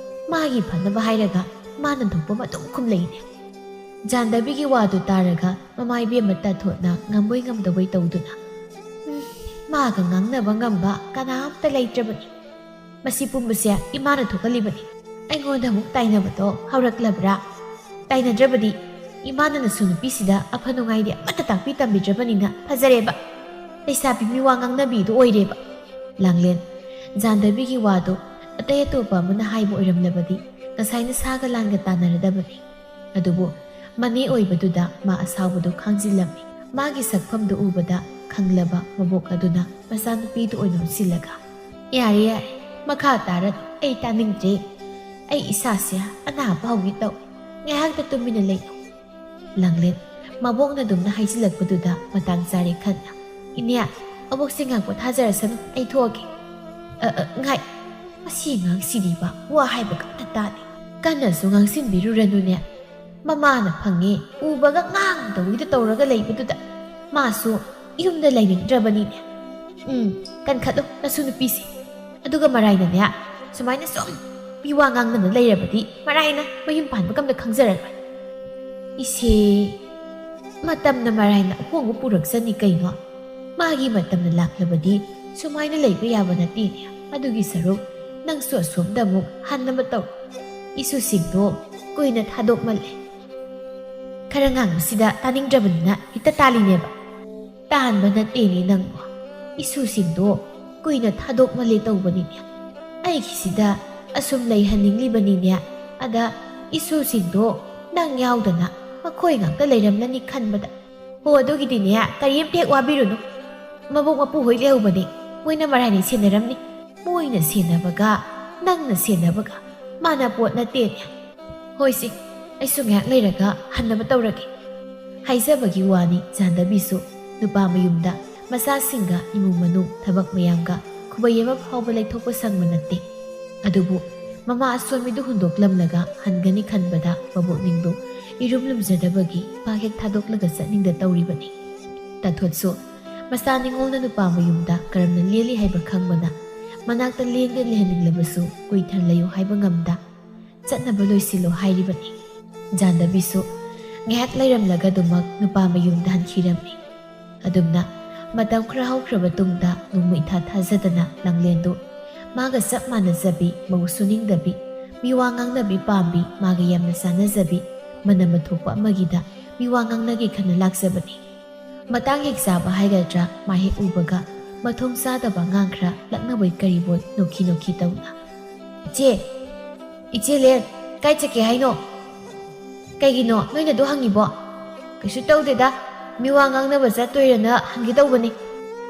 ꯃꯥꯒꯤ ꯐꯅꯕ ꯍꯥꯏꯔꯒ ꯃꯥꯅ ꯊꯣꯛꯄ ꯑꯗꯨꯝ ꯈꯨꯝꯂꯛꯏꯅꯦ"꯫ ꯖꯥꯟꯗꯕꯤꯒꯤ ꯋꯥꯗꯨ ꯇꯥꯔꯒ ꯃꯃꯥ ꯏꯕꯦꯝꯃ ꯇꯥꯊꯣꯠꯅ ꯉꯝꯕꯣꯏ ꯉꯝꯗꯕꯣꯏ ꯇꯧꯗꯨꯅ, "ꯎꯝ, ꯃꯥꯒ ꯉꯥꯡꯅꯕ ꯉꯝꯕ ꯀꯅꯥꯝꯇ ꯂꯩꯇ꯭ꯔꯕꯅꯤ꯫ ꯃꯁꯤ ꯄꯨꯝꯕꯁꯦ ꯏꯃꯥꯅ ꯊꯣꯛꯍꯜꯂꯤꯕꯅꯤ꯫ ꯑꯩꯉꯣꯟꯗ ꯑꯃꯨꯛ ꯇꯥꯏꯅꯕꯗꯣ ꯍꯧꯔꯛꯂꯕ꯭ꯔꯥ? ꯇꯥꯏꯅꯗ꯭ꯔꯕꯗꯤ ꯏꯃꯥꯅ ꯅꯁꯨ ꯅꯨꯄꯤꯁꯤꯗ ꯑꯐ ꯅꯨꯡꯉꯥꯏꯗꯤ ꯑꯃꯠꯇ ꯇꯥꯛꯄꯤ ꯇꯝꯕꯤꯗ꯭ꯔꯕꯅꯤꯅ ꯐꯖꯔꯦꯕ꯫ ꯂꯩꯁꯥꯕꯤ ꯃꯤꯋꯥ ꯉꯥꯡꯅꯕꯤꯗꯨ ꯑꯣꯏꯔꯦꯕ"꯫ ꯂꯥꯡꯂꯦꯟ, ꯖꯥꯟꯗꯕꯤꯒꯤ ꯋꯥꯗꯨ ꯑꯇꯩ ꯑꯇꯣꯞꯄ ꯑꯃꯅ ꯍꯥꯏꯕ ꯑꯣꯏꯔꯝꯂꯕꯗꯤ ꯉꯁꯥꯏꯅ ꯁꯥꯒ ꯂꯥꯟꯒ ꯇꯥꯟꯅꯔꯗꯕꯅꯤ꯫ ꯑꯗꯨꯕꯨ ꯃꯅꯦ ꯑꯣꯏꯕꯗꯨꯗ ꯃꯥ ꯑꯁꯥꯎꯕꯗꯨ ꯈꯥꯡꯖꯤꯜꯂꯝꯃꯤ꯫ ꯃꯥꯒꯤ ꯁꯛꯐꯝꯗꯨ ꯎꯕꯗ ꯈꯪꯂꯕ ꯃꯕꯣꯛ ꯑꯗꯨꯅ ꯃꯆꯥꯅꯨꯄꯤꯗꯨ ꯑꯣꯏꯅ ꯑꯣꯟꯁꯤꯜꯂꯒ, "ꯌꯥꯔꯦ, ꯌꯥꯔꯦ, ꯃꯈꯥ ꯇꯥꯔꯅꯨ, ꯑꯩ ꯇꯥꯅꯤꯡꯗ꯭ꯔꯦ꯫ ꯑꯩ ꯏꯁꯥꯁꯦ ꯑꯅꯥꯕ ꯍꯧꯒꯦ ꯇꯧꯏ꯫ ꯉꯥꯏꯍꯥꯛꯇ ꯇꯨꯃꯤꯟꯅ ꯂꯩꯌꯨ"꯫ ꯂꯥꯡꯂꯦꯟ, ꯃꯕꯣꯛꯅ ꯑꯗꯨꯝꯅ ꯍꯥꯏꯖꯤꯜꯂꯛꯄꯗꯨꯗ ꯃꯇꯥꯡ ꯆꯥꯔꯦ ꯈꯟꯅ, "ꯏꯅꯦ, ꯑꯕꯣꯛꯁꯦ ꯉꯥꯏꯍꯥꯛ ꯄꯣꯊꯥꯖꯔꯁꯅꯨ, ꯑꯩ ꯊꯣꯛꯑꯒꯦ"꯫ "ꯑ, ꯑ, ꯉꯥꯏ, ꯃꯁꯤ ꯑꯉꯥꯡꯁꯤꯗꯤꯕ ꯋꯥ ꯍꯥꯏꯕꯒ ꯑꯝꯇ ꯇꯥꯗꯦ꯫ ꯀꯟꯅꯁꯨ ꯉꯥꯡꯁꯤꯟꯕꯤꯔꯨꯔꯅꯨꯅꯦ꯫ ꯃꯃꯥꯅ ꯐꯪꯉꯦ ꯎꯕꯒ ꯉꯥꯡꯗꯧꯏꯗ ꯇꯧꯔꯒ ꯂꯩꯕꯗꯨꯗ ꯃꯥꯁꯨ ꯌꯨꯝꯗ ꯂꯩꯅꯤꯡꯗ꯭ꯔꯕꯅꯤꯅꯦ꯫ ꯎꯝ, ꯀꯟꯈꯠꯂꯨ ꯅꯁꯨ ꯅꯨꯄꯤꯁꯦ꯫ ꯑꯗꯨꯒ ꯃꯔꯥꯏꯅꯅꯦ, ꯁꯨꯃꯥꯏꯅ ꯁꯨꯝ ꯃꯤ ꯋꯥ ꯉꯥꯡꯅꯅ ꯂꯩꯔꯕꯗꯤ ꯃꯔꯥꯏꯅ ꯃꯌꯨꯝ ꯄꯥꯟꯕꯒ ꯑꯝꯇ ꯈꯪꯖꯔꯔꯣꯏ꯫ ꯏꯆꯦ, ꯃꯇꯝꯅ ꯃꯔꯥꯏꯅ ꯑꯍꯣꯡꯕ ꯄꯨꯔꯛꯆꯅꯤ ꯀꯩꯅꯣ꯫ ꯃꯥꯒꯤ ꯃꯇꯝꯅ ꯂꯥꯛꯂꯕꯗꯤ ꯁꯨꯃꯥꯏꯅ ꯂꯩꯕ ꯌꯥꯕ ꯅꯠꯇꯦꯅꯦ꯫ ꯑꯗꯨꯒꯤ ꯁꯔꯨꯛ ꯅꯪꯁꯨ ꯑꯁꯣꯝꯗ ꯑꯃꯨꯛ ꯍꯟꯅꯕ ꯇꯧ꯫ ꯏꯁꯨꯁꯤꯡꯗꯣ ꯀꯨꯏꯅ ꯊꯥꯗꯣꯛꯃꯜꯂꯦ꯫ ꯈꯔ ꯉꯥꯡꯕꯁꯤꯗ ꯇꯥꯅꯤꯡꯗ꯭ꯔꯕꯅꯤꯅ ꯍꯦꯛꯇ ꯇꯥꯜꯂꯤꯅꯦꯕ꯫ ꯇꯥꯟꯕ ꯅꯠꯇꯦꯅꯦ ꯅꯪꯕꯣ꯫ ꯏꯁꯨꯁꯤꯡꯗꯣ ꯀꯨꯏꯅ ꯊꯥꯗꯣꯛꯃꯜꯂꯦ ꯇꯧꯕꯅꯤꯅꯦ꯫ ꯑꯩꯒꯤꯁꯤꯗ ꯑꯁꯨꯝ ꯂꯩꯍꯟꯅꯤꯡꯂꯤꯕꯅꯤꯅꯦ꯫ ꯑꯗ ꯏꯁꯨꯁꯤꯡꯗꯣ ꯅꯪ ꯌꯥꯎꯗꯅ ꯃꯈꯣꯏ ꯉꯥꯛꯇ ꯂꯩꯔꯝꯂꯅꯤ ꯈꯟꯕꯗ꯫ ꯍꯣ, ꯑꯗꯨꯒꯤꯗꯤꯅꯦ, ꯀꯔꯤꯝꯇ ꯍꯦꯛ ꯋꯥꯕꯤꯔꯨꯅꯨ꯫ ꯃꯕꯣꯛ ꯃꯄꯨ ꯍꯣꯏ ꯂꯩꯍꯧꯕꯅꯦ꯫ ꯃꯣꯏꯅ ꯃꯔꯥꯏꯅ ꯁꯦꯟꯅꯔꯝꯅꯤ꯫ ꯃꯣꯏꯅ ꯁꯦꯟꯅꯕꯒ ꯅꯪꯅ ꯁꯦꯟꯅꯕꯒ ꯃꯥꯟꯅ ꯄꯣꯠ ꯅꯠꯇꯦꯅꯦ꯫ ꯍꯣꯏꯁꯦ, ꯑꯩꯁꯨ ꯉꯥꯏꯍꯥꯛ ꯂꯩꯔꯒ ꯍꯟꯅꯕ ꯇꯧꯔꯒꯦ꯫ ꯍꯥꯏꯖꯕꯒꯤ ꯋꯥꯅꯤ, ꯖꯥꯟꯗꯕꯤꯁꯨ ꯅꯨꯄꯥ ꯃꯌꯨꯝꯗ ꯃꯆꯥꯁꯤꯡꯒ ꯏꯃꯨꯡ ꯃꯅꯨꯡ ꯊꯕꯛ ꯃꯌꯥꯝꯒ ꯈꯨꯕꯩ ꯑꯃ ꯐꯥꯎꯕ ꯂꯩꯊꯣꯛꯄ ꯁꯪꯕ ꯅꯠꯇꯦ꯫ ꯑꯗꯨꯕꯨ ꯃꯃꯥ ꯑꯁꯣꯟꯕꯤꯗꯨ ꯍꯨꯟꯗꯣꯛꯂꯝꯂꯒ ꯍꯟꯒꯅꯤ ꯈꯟꯕꯗ ꯃꯕꯣꯛꯅꯤꯡꯗꯨ ꯏꯔꯨꯝ ꯂꯨꯝꯖꯗꯕꯒꯤ ꯄꯥꯛ ꯍꯦꯛ ꯊꯥꯗꯣꯛꯂꯒ ꯆꯠꯅꯤꯡꯗ ꯇꯧꯔꯤꯕꯅꯤ꯫ ꯇꯥꯊꯣꯠꯁꯨ ꯃꯆꯥ ꯅꯤꯉꯣꯜꯅ ꯅꯨꯄꯥ ꯃꯌꯨꯝꯗ ꯀꯔꯝꯅ ꯂꯦꯜꯂꯤ ꯍꯥꯏꯕ ꯈꯪꯕꯅ ꯃꯅꯥꯛꯇ ꯂꯦꯡꯗ ꯂꯩꯍꯟꯅꯤꯡꯂꯕꯁꯨ ꯀꯨꯏꯊꯅ ꯂꯩꯌꯨ ꯍꯥꯏꯕ ꯉꯝꯗ ꯆꯠꯅꯕ ꯂꯣꯏꯁꯤꯜꯂꯣ ꯍꯥꯏꯔꯤꯕꯅꯤ꯫ ꯖꯥꯟꯗꯕꯤꯁꯨ ꯉꯥꯏꯍꯥꯛ ꯂꯩꯔꯝꯂꯒ ꯑꯗꯨꯃꯛ ꯅꯨꯄꯥ ꯃꯌꯨꯝꯗ ꯍꯟꯈꯤꯔꯝꯃꯤ꯫ ꯑꯗꯨꯝꯅ ꯃꯇꯝ ꯈꯔ ꯍꯧꯈ꯭ꯔꯕ ꯇꯨꯡꯗ ꯅꯣꯡꯃ ꯏꯊꯥ ꯊꯥꯖꯗꯅ ꯂꯥꯡꯂꯦꯟꯗꯨ ꯃꯥꯒ ꯆꯞ ꯃꯥꯟꯅꯖꯕꯤ, ꯃꯧ ꯁꯨꯅꯤꯡꯗꯕꯤ, ꯃꯤꯋꯥ ꯉꯥꯡꯅꯕꯤ ꯄꯥꯝꯕꯤ, ꯃꯥꯒ ꯌꯥꯝꯅ ꯆꯥꯟꯅꯖꯕꯤ, ꯃꯅꯝ ꯃꯊꯣꯛꯄ ꯑꯃꯒꯤꯗ ꯃꯤꯋꯥ ꯉꯥꯡꯅꯒꯦ ꯈꯟꯅ ꯂꯥꯛꯆꯕꯅꯤ꯫ ꯃꯇꯥꯡ ꯍꯦꯛ ꯆꯥꯕ ꯍꯥꯏꯒꯗ꯭ꯔꯥ, ꯃꯥ ꯍꯦꯛ ꯎꯕꯒ ꯃꯊꯣꯡ ꯆꯥꯗꯕ ꯑꯉꯥꯡ ꯈꯔ ꯂꯛꯅꯕꯣꯏ ꯀꯔꯤꯕꯣꯏ ꯅꯣꯛꯈꯤ ꯅꯣꯛꯈꯤ ꯇꯧꯅ, "ꯏꯆꯦ, ꯏꯆꯦ ꯂꯦꯟ, ꯀꯥꯏ ꯆꯠꯀꯦ ꯍꯥꯏꯅꯣ? ꯀꯩꯒꯤꯅꯣ ꯅꯣꯏꯅ ꯑꯗꯨ ꯍꯪꯉꯤꯕꯣ?" "ꯀꯩꯁꯨ ꯇꯧꯗꯦꯗ, ꯃꯤꯋꯥ ꯉꯥꯡꯅꯕ ꯆꯠꯇꯣꯏꯔꯅ ꯍꯪꯒꯦ ꯇꯧꯕꯅꯤ"꯫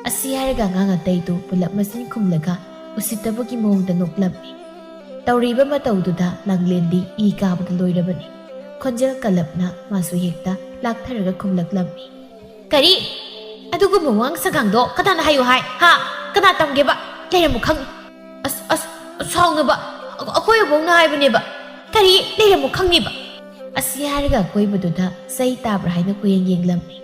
ꯑꯁꯤ ꯍꯥꯏꯔꯒ ꯑꯉꯥꯡ ꯑꯇꯩꯗꯨ ꯄꯨꯂꯞ ꯃꯆꯤꯟ ꯈꯨꯝꯂꯒ ꯎꯁꯤꯠꯇꯕꯒꯤ ꯃꯑꯣꯡꯗ ꯅꯣꯛꯂꯝꯃꯤ꯫ ꯇꯧꯔꯤꯕ ꯃꯇꯧꯗꯨꯗ ꯂꯥꯡꯂꯦꯟꯗꯤ ꯏ ꯀꯥꯕꯗ ꯂꯣꯏꯔꯕꯅꯤ꯫ ꯈꯣꯟꯖꯦꯜ ꯀꯜꯂꯞꯅ ꯃꯥꯁꯨ ꯍꯦꯛꯇ ꯂꯥꯛꯊꯔꯒ ꯈꯨꯝꯂꯛꯂꯝꯃꯤ꯫ "ꯀꯔꯤ? ꯑꯗꯨꯒꯨꯝꯕ ꯋꯥꯉꯥꯡ ꯁꯉꯥꯡꯗꯣ ꯀꯅꯥꯅ ꯍꯥꯏꯌꯨ ꯍꯥꯏ? ꯍꯥ? ꯀꯅꯥ ꯇꯝꯒꯦꯕ? ꯂꯩꯔꯝꯃꯨ ꯈꯪꯅꯤ꯫ ꯑꯁ, ꯑꯁ, ꯁꯥꯎꯅꯕ꯫ ꯑ-, ꯑꯩꯈꯣꯏ ꯑꯕꯣꯛꯅ ꯍꯥꯏꯕꯅꯦꯕ꯫ ꯀꯔꯤ? ꯂꯩꯔꯝꯃꯨ ꯈꯪꯅꯤꯕ?" ꯑꯁꯤ ꯍꯥꯏꯔꯒ ꯑꯀꯣꯏꯕꯗꯨꯗ ꯆꯩ ꯇꯥꯕ꯭ꯔꯥ ꯍꯥꯏꯅ ꯀꯣꯏꯌꯦꯡ ꯌꯦꯡꯂꯝꯃꯤ꯫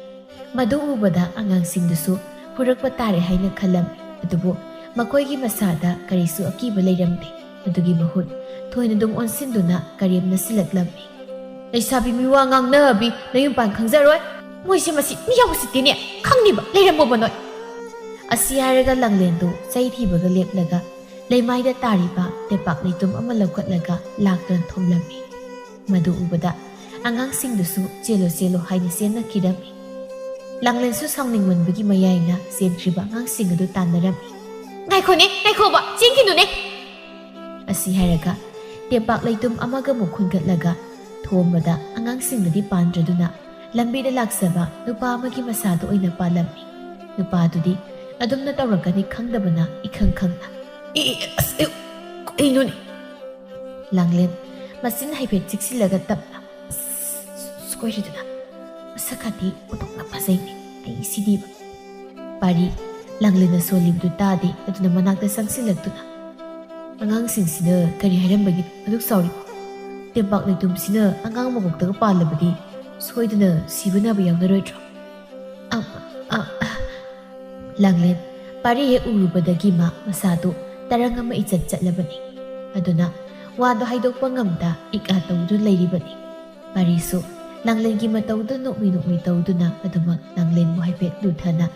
ꯃꯗꯨ ꯎꯕꯗ ꯑꯉꯥꯡꯁꯤꯡꯗꯨꯁꯨ ꯍꯨꯔꯛꯄ ꯇꯥꯔꯦ ꯍꯥꯏꯅ ꯈꯜꯂꯝꯃꯤ꯫ ꯑꯗꯨꯕꯨ ꯃꯈꯣꯏꯒꯤ ꯃꯁꯥꯗ ꯀꯔꯤꯁꯨ ꯑꯀꯤꯕ ꯂꯩꯔꯝꯗꯦ꯫ ꯑꯗꯨꯒꯤ ꯃꯍꯨꯠ ꯊꯣꯏꯅꯗꯨꯝ ꯑꯣꯟꯁꯤꯟꯗꯨꯅ ꯀꯔꯦꯝꯅ ꯁꯤꯜꯂꯛꯂꯝꯃꯤ꯫ "ꯂꯩꯁꯥꯕꯤ ꯃꯤꯋꯥ ꯉꯥꯡꯅꯕꯤ ꯅꯌꯨꯝ ꯄꯥꯟ ꯈꯪꯖꯔꯣꯏ꯫ ꯃꯣꯏꯁꯦ ꯃꯁꯤ ꯃꯤ ꯌꯥꯝ ꯎꯁꯤꯠꯇꯦꯅꯦ꯫ ꯈꯪꯅꯤꯕ ꯂꯩꯔꯝꯃꯣꯕ ꯅꯣꯏ꯫" ꯑꯁꯤ ꯍꯥꯏꯔꯒ ꯂꯥꯡꯂꯦꯟꯗꯨ ꯆꯩ ꯊꯤꯕꯒ ꯂꯦꯞꯂꯒ ꯂꯩꯃꯥꯏꯗ ꯇꯥꯔꯤꯕ ꯇꯦꯄꯥꯛ ꯂꯩꯇꯨꯝ ꯑꯃ ꯂꯧꯈꯠꯂꯒ ꯂꯥꯛꯇꯨꯅ ꯊꯣꯝꯂꯝꯃꯤ꯫ ꯃꯗꯨ ꯎꯕꯗ ꯑꯉꯥꯡꯁꯤꯡꯗꯨꯁꯨ "ꯆꯦꯜꯂꯣ, ꯆꯦꯜꯂꯣ" ꯍꯥꯏꯅ ꯆꯦꯟꯅꯈꯤꯔꯝꯃꯤ꯫ ꯂꯥꯡꯂꯦꯟꯁꯨ ꯁꯥꯎꯅꯤꯡꯃꯟꯕꯒꯤ ꯃꯌꯥꯏꯅ ꯆꯦꯟꯈ꯭ꯔꯤꯕ ꯑꯉꯥꯡꯁꯤꯡ ꯑꯗꯨ ꯇꯥꯟꯅꯔꯝꯃꯤ꯫ "ꯉꯥꯏꯈꯣꯅꯦ, ꯉꯥꯏꯈꯣꯕ, ꯆꯦꯟꯈꯤꯅꯨꯅꯦ!" ꯑꯁꯤ ꯍꯥꯏꯔꯒ ꯇꯦꯝꯄꯥꯛ ꯂꯩꯇꯨꯝ ꯑꯃꯒ ꯑꯃꯨꯛ ꯈꯨꯟꯒꯠꯂꯒ ꯊꯣꯝꯕꯗ ꯑꯉꯥꯡꯁꯤꯡꯗꯨꯗꯤ ꯄꯥꯟꯗ꯭ꯔꯗꯨꯅ ꯂꯝꯕꯤꯗ ꯂꯥꯛꯆꯕ ꯅꯨꯄꯥ ꯑꯃꯒꯤ ꯃꯁꯥꯗ ꯑꯣꯏꯅ ꯄꯥꯜꯂꯝꯃꯤ꯫ ꯅꯨꯄꯥꯗꯨꯗꯤ ꯑꯗꯨꯝꯅ ꯇꯧꯔꯛꯀꯅꯤ ꯈꯪꯗꯕꯅ ꯏꯈꯪ ꯈꯪꯅ, "ꯑꯦ, ꯑꯦ, ꯑꯁ, ꯑꯦ, ꯀꯩꯅꯣꯅꯦ?" ꯂꯥꯡꯂꯦꯟ ꯃꯆꯤꯟ ꯍꯥꯏꯐꯦꯠ ꯆꯤꯛꯁꯤꯜꯂꯒ ꯇꯞꯅ, "ꯑꯁ, ꯁꯣꯏꯔꯦꯗꯅ꯫ ꯃꯁꯛ ꯈꯥꯗꯤ ꯑꯣꯟꯊꯣꯛꯅ ꯐꯖꯩꯅꯦ꯫ ꯑꯩ ꯁꯤꯗꯤꯕ꯫" ꯄꯥꯔꯤ ꯂꯥꯡꯂꯦꯟꯅ ꯁꯣꯜꯂꯤꯕꯗꯨ ꯇꯥꯗꯦ꯫ ꯑꯗꯨꯅ ꯃꯅꯥꯛꯇ ꯆꯪꯁꯤꯜꯂꯛꯇꯨꯅ, "ꯑꯉꯥꯡꯁꯤꯡꯁꯤꯅ ꯀꯔꯤ ꯍꯥꯏꯔꯝꯕꯒꯤꯅꯣ ꯑꯗꯨꯛ ꯁꯥꯎꯔꯤꯕꯣ? ꯇꯦꯝꯄꯥꯛ ꯂꯩꯇꯨꯝꯁꯤꯅ ꯑꯉꯥꯡ ꯃꯀꯣꯛꯇꯒ ꯄꯥꯜꯂꯕꯗꯤ ꯁꯣꯏꯗꯅ ꯁꯤꯕ ꯅꯥꯕ ꯌꯥꯎꯅꯔꯣꯏꯗ꯭ꯔꯣ?" ꯑ, ꯑ, ꯑ꯫ ꯂꯥꯡꯂꯦꯟ ꯄꯥꯔꯤ ꯍꯦꯛ ꯎꯔꯨꯕꯗꯒꯤ ꯃꯥ ꯃꯁꯥꯗꯨ ꯇꯔꯪ ꯑꯃ ꯏꯆꯠ ꯆꯠꯂꯕꯅꯤ꯫ ꯑꯗꯨꯅ ꯋꯥꯗꯨ ꯍꯥꯏꯗꯣꯛꯄ ꯉꯝꯗ ꯏꯛ ꯑꯥ ꯇꯧꯗꯨꯅ ꯂꯩꯔꯤꯕꯅꯤ꯫ ꯄꯥꯔꯤꯁꯨ ꯂꯥꯡꯂꯦꯟꯒꯤ ꯃꯇꯧꯗꯨ ꯅꯣꯛꯃꯤ ꯅꯣꯛꯃꯤ ꯇꯧꯗꯨꯅ ꯑꯗꯨꯃꯛ ꯂꯥꯡꯂꯦꯟꯕꯨ ꯍꯥꯏꯐꯦꯠ ꯂꯨꯊꯅ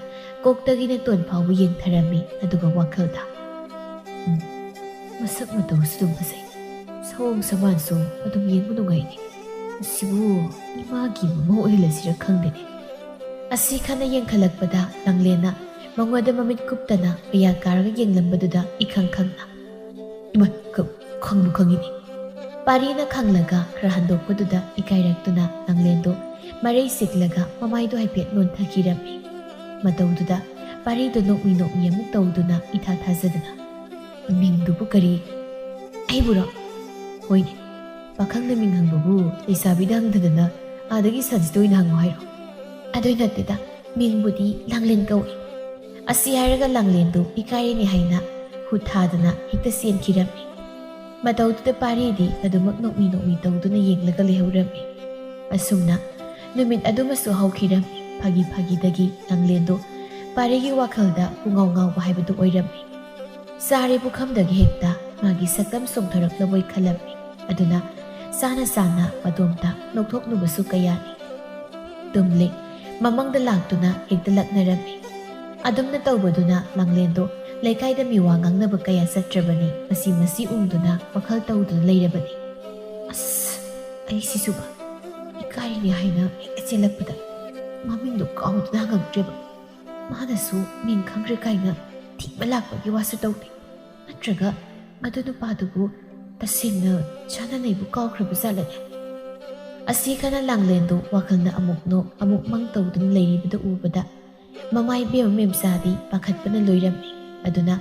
ꯀꯣꯛꯇꯒꯤꯅ ꯇꯣꯟ ꯐꯥꯎꯕ ꯌꯦꯡꯊꯔꯝꯃꯤ꯫ ꯑꯗꯨꯒ ꯋꯥꯈꯜꯗ, "ꯎꯝ, ꯃꯁꯛ ꯃꯇꯧꯁꯨ ꯑꯗꯨꯝ ꯐꯖꯩ, ꯁꯑꯣꯡ ꯁꯃꯥꯟꯁꯨ ꯑꯗꯨꯝ ꯌꯦꯡꯕ ꯅꯨꯡꯉꯥꯏꯅꯦ꯫ ꯃꯁꯤꯕꯨ ꯏꯃꯥꯒꯤ ꯃꯃꯧ ꯑꯣꯏꯍꯜꯂꯁꯤꯔ ꯈꯪꯗꯦꯅꯦ꯫" ꯑꯁꯤ ꯈꯟꯅ ꯌꯦꯡꯈꯠꯂꯛꯄꯗ ꯂꯥꯡꯂꯦꯟꯅ ꯃꯉꯣꯟꯗ ꯃꯃꯤꯠ ꯀꯨꯞꯇꯅ ꯄꯩꯌꯥ ꯀꯥꯔꯒ ꯌꯦꯡꯂꯝꯕꯗꯨꯗ ꯏꯈꯪ ꯈꯪꯅ, "ꯏꯃꯥ, ꯈ-, ꯈꯪꯕꯨ ꯈꯪꯉꯤꯅꯦ꯫" ꯄꯥꯔꯤꯅ ꯈꯪꯂꯒ ꯈꯔ ꯍꯟꯗꯣꯛꯄꯗꯨꯗ ꯏꯀꯥꯏꯔꯛꯇꯨꯅ ꯂꯥꯡꯂꯦꯟꯗꯨ ꯃꯔꯩ ꯁꯤꯛꯂꯒ ꯃꯃꯥꯏꯗꯨ ꯍꯥꯏꯐꯦꯠ ꯅꯣꯟꯊꯈꯤꯔꯝꯃꯤ꯫ ꯃꯇꯧꯗꯨꯗ ꯄꯥꯔꯤꯗꯨ ꯅꯣꯛꯃꯤ ꯅꯣꯛꯃꯤ ꯑꯃꯨꯛ ꯇꯧꯗꯨꯅ ꯏꯊꯥ ꯊꯥꯖꯗꯅ, "ꯃꯤꯡꯗꯨꯕꯨ ꯀꯔꯤ?" "ꯑꯩꯕꯨꯔꯣ? ꯍꯣꯏꯅꯦ, ꯄꯥꯈꯪꯅ ꯃꯤꯡ ꯍꯪꯕꯕꯨ ꯂꯩꯁꯥꯕꯤꯗ ꯍꯪꯗꯗꯅ ꯑꯥꯗꯒꯤ ꯁꯟꯁꯤꯗ ꯑꯣꯏꯅ ꯍꯪꯉꯣ ꯍꯥꯏꯔꯣ?" "ꯑꯗꯨꯏ ꯅꯠꯇꯦꯗ, ꯃꯤꯡꯕꯨꯗꯤ ꯂꯥꯡꯂꯦꯟ ꯀꯧꯏ꯫" ꯑꯁꯤ ꯍꯥꯏꯔꯒ ꯂꯥꯡꯂꯦꯟꯗꯨ ꯏꯀꯥꯏꯔꯅꯤ ꯍꯥꯏꯅ ꯈꯨꯠ ꯊꯥꯗꯅ ꯍꯦꯛꯇ ꯆꯦꯟꯈꯤꯔꯝꯃꯤ꯫ ꯃꯇꯧꯗꯨꯗ ꯄꯥꯔꯤꯗꯤ ꯑꯗꯨꯃꯛ ꯅꯣꯛꯃꯤ ꯅꯣꯛꯃꯤ ꯇꯧꯗꯨꯅ ꯌꯦꯡꯂꯒ ꯂꯩꯍꯧꯔꯝꯃꯤ꯫ ꯑꯁꯨꯝꯅ ꯅꯨꯃꯤꯠ ꯑꯗꯨꯃꯁꯨ ꯍꯧꯈꯤꯔꯝꯃꯤ꯫ ꯐꯥꯒꯤ ꯐꯥꯒꯤꯗꯒꯤ ꯂꯥꯡꯂꯦꯟꯗꯨ ꯄꯥꯔꯤꯒꯤ ꯋꯥꯈꯜꯗ ꯄꯨꯡꯉꯥꯎ ꯉꯥꯎꯕ ꯍꯥꯏꯕꯗꯨ ꯑꯣꯏꯔꯝꯃꯤ꯫ ꯆꯥꯔꯤ ꯄꯨꯈꯝꯗꯒꯤ ꯍꯦꯛꯇ ꯃꯥꯒꯤ ꯁꯛꯇꯝ ꯆꯣꯡꯊꯣꯔꯛꯂꯕꯣꯏ ꯈꯜꯂꯝꯃꯤ꯫ ꯑꯗꯨꯅ ꯆꯥꯅ ꯆꯥꯅ ꯃꯗꯣꯝꯇ ꯅꯣꯛꯊꯣꯛꯂꯨꯕꯁꯨ ꯀꯌꯥꯅꯤ꯫ ꯇꯨꯝꯂꯤ꯫ ꯃꯃꯪꯗ ꯂꯥꯛꯇꯨꯅ ꯍꯦꯛꯇ ꯂꯛꯅꯔꯝꯃꯤ꯫ ꯑꯗꯨꯝꯅ ꯇꯧꯕꯗꯨꯅ ꯂꯥꯡꯂꯦꯟꯗꯨ ꯂꯩꯀꯥꯏꯗ ꯃꯤꯋꯥ ꯉꯥꯡꯅꯕ ꯀꯌꯥ ꯆꯠꯇ꯭ꯔꯕꯅꯤ꯫ ꯃꯁꯤ ꯃꯁꯤ ꯎꯪꯗꯨꯅ ꯋꯥꯈꯜ ꯇꯧꯗꯨꯅ ꯂꯩꯔꯕꯅꯤ꯫ ꯑꯁ, ꯑꯩꯁꯤꯁꯨꯕ ꯏꯀꯥꯏꯔꯤꯅꯦ ꯍꯥꯏꯅ ꯍꯦꯛꯇ ꯆꯦꯜꯂꯛꯄꯗ ꯃꯃꯤꯡꯗꯨ ꯀꯥꯎꯗꯨꯅ ꯍꯪꯉꯛꯇ꯭ꯔꯦꯕ꯫ ꯃꯥꯅꯁꯨ ꯃꯤꯡ ꯈꯪꯗ꯭ꯔꯦ ꯀꯥꯏꯅ ꯊꯤꯕ ꯂꯥꯛꯄꯒꯤ ꯋꯥꯁꯨ ꯇꯧꯗꯦ꯫ ꯅꯠꯇ꯭ꯔꯒ ꯃꯗꯨ ꯅꯨꯄꯥꯗꯨꯕꯨ ꯇꯁꯦꯡꯅ ꯆꯥꯟꯅꯅꯩꯕꯨ ꯀꯥꯎꯈ꯭ꯔꯕ ꯖꯥꯠꯂꯅꯦ? ꯑꯁꯤ ꯈꯅ ꯂꯥꯡꯂꯦꯟꯗꯨ ꯋꯥꯈꯜꯅ ꯑꯃꯨꯛ ꯅꯣꯛ ꯑꯃꯨꯛ ꯃꯪ ꯇꯧꯗꯨꯅ ꯂꯩꯔꯤꯕꯗꯨ ꯎꯕꯗ ꯃꯃꯥ ꯏꯕꯦꯝꯃ ꯃꯦꯝꯆꯥꯗꯤ ꯄꯥꯈꯠꯄꯅ ꯂꯣꯏꯔꯝꯃꯤ꯫ ꯑꯗꯨꯅ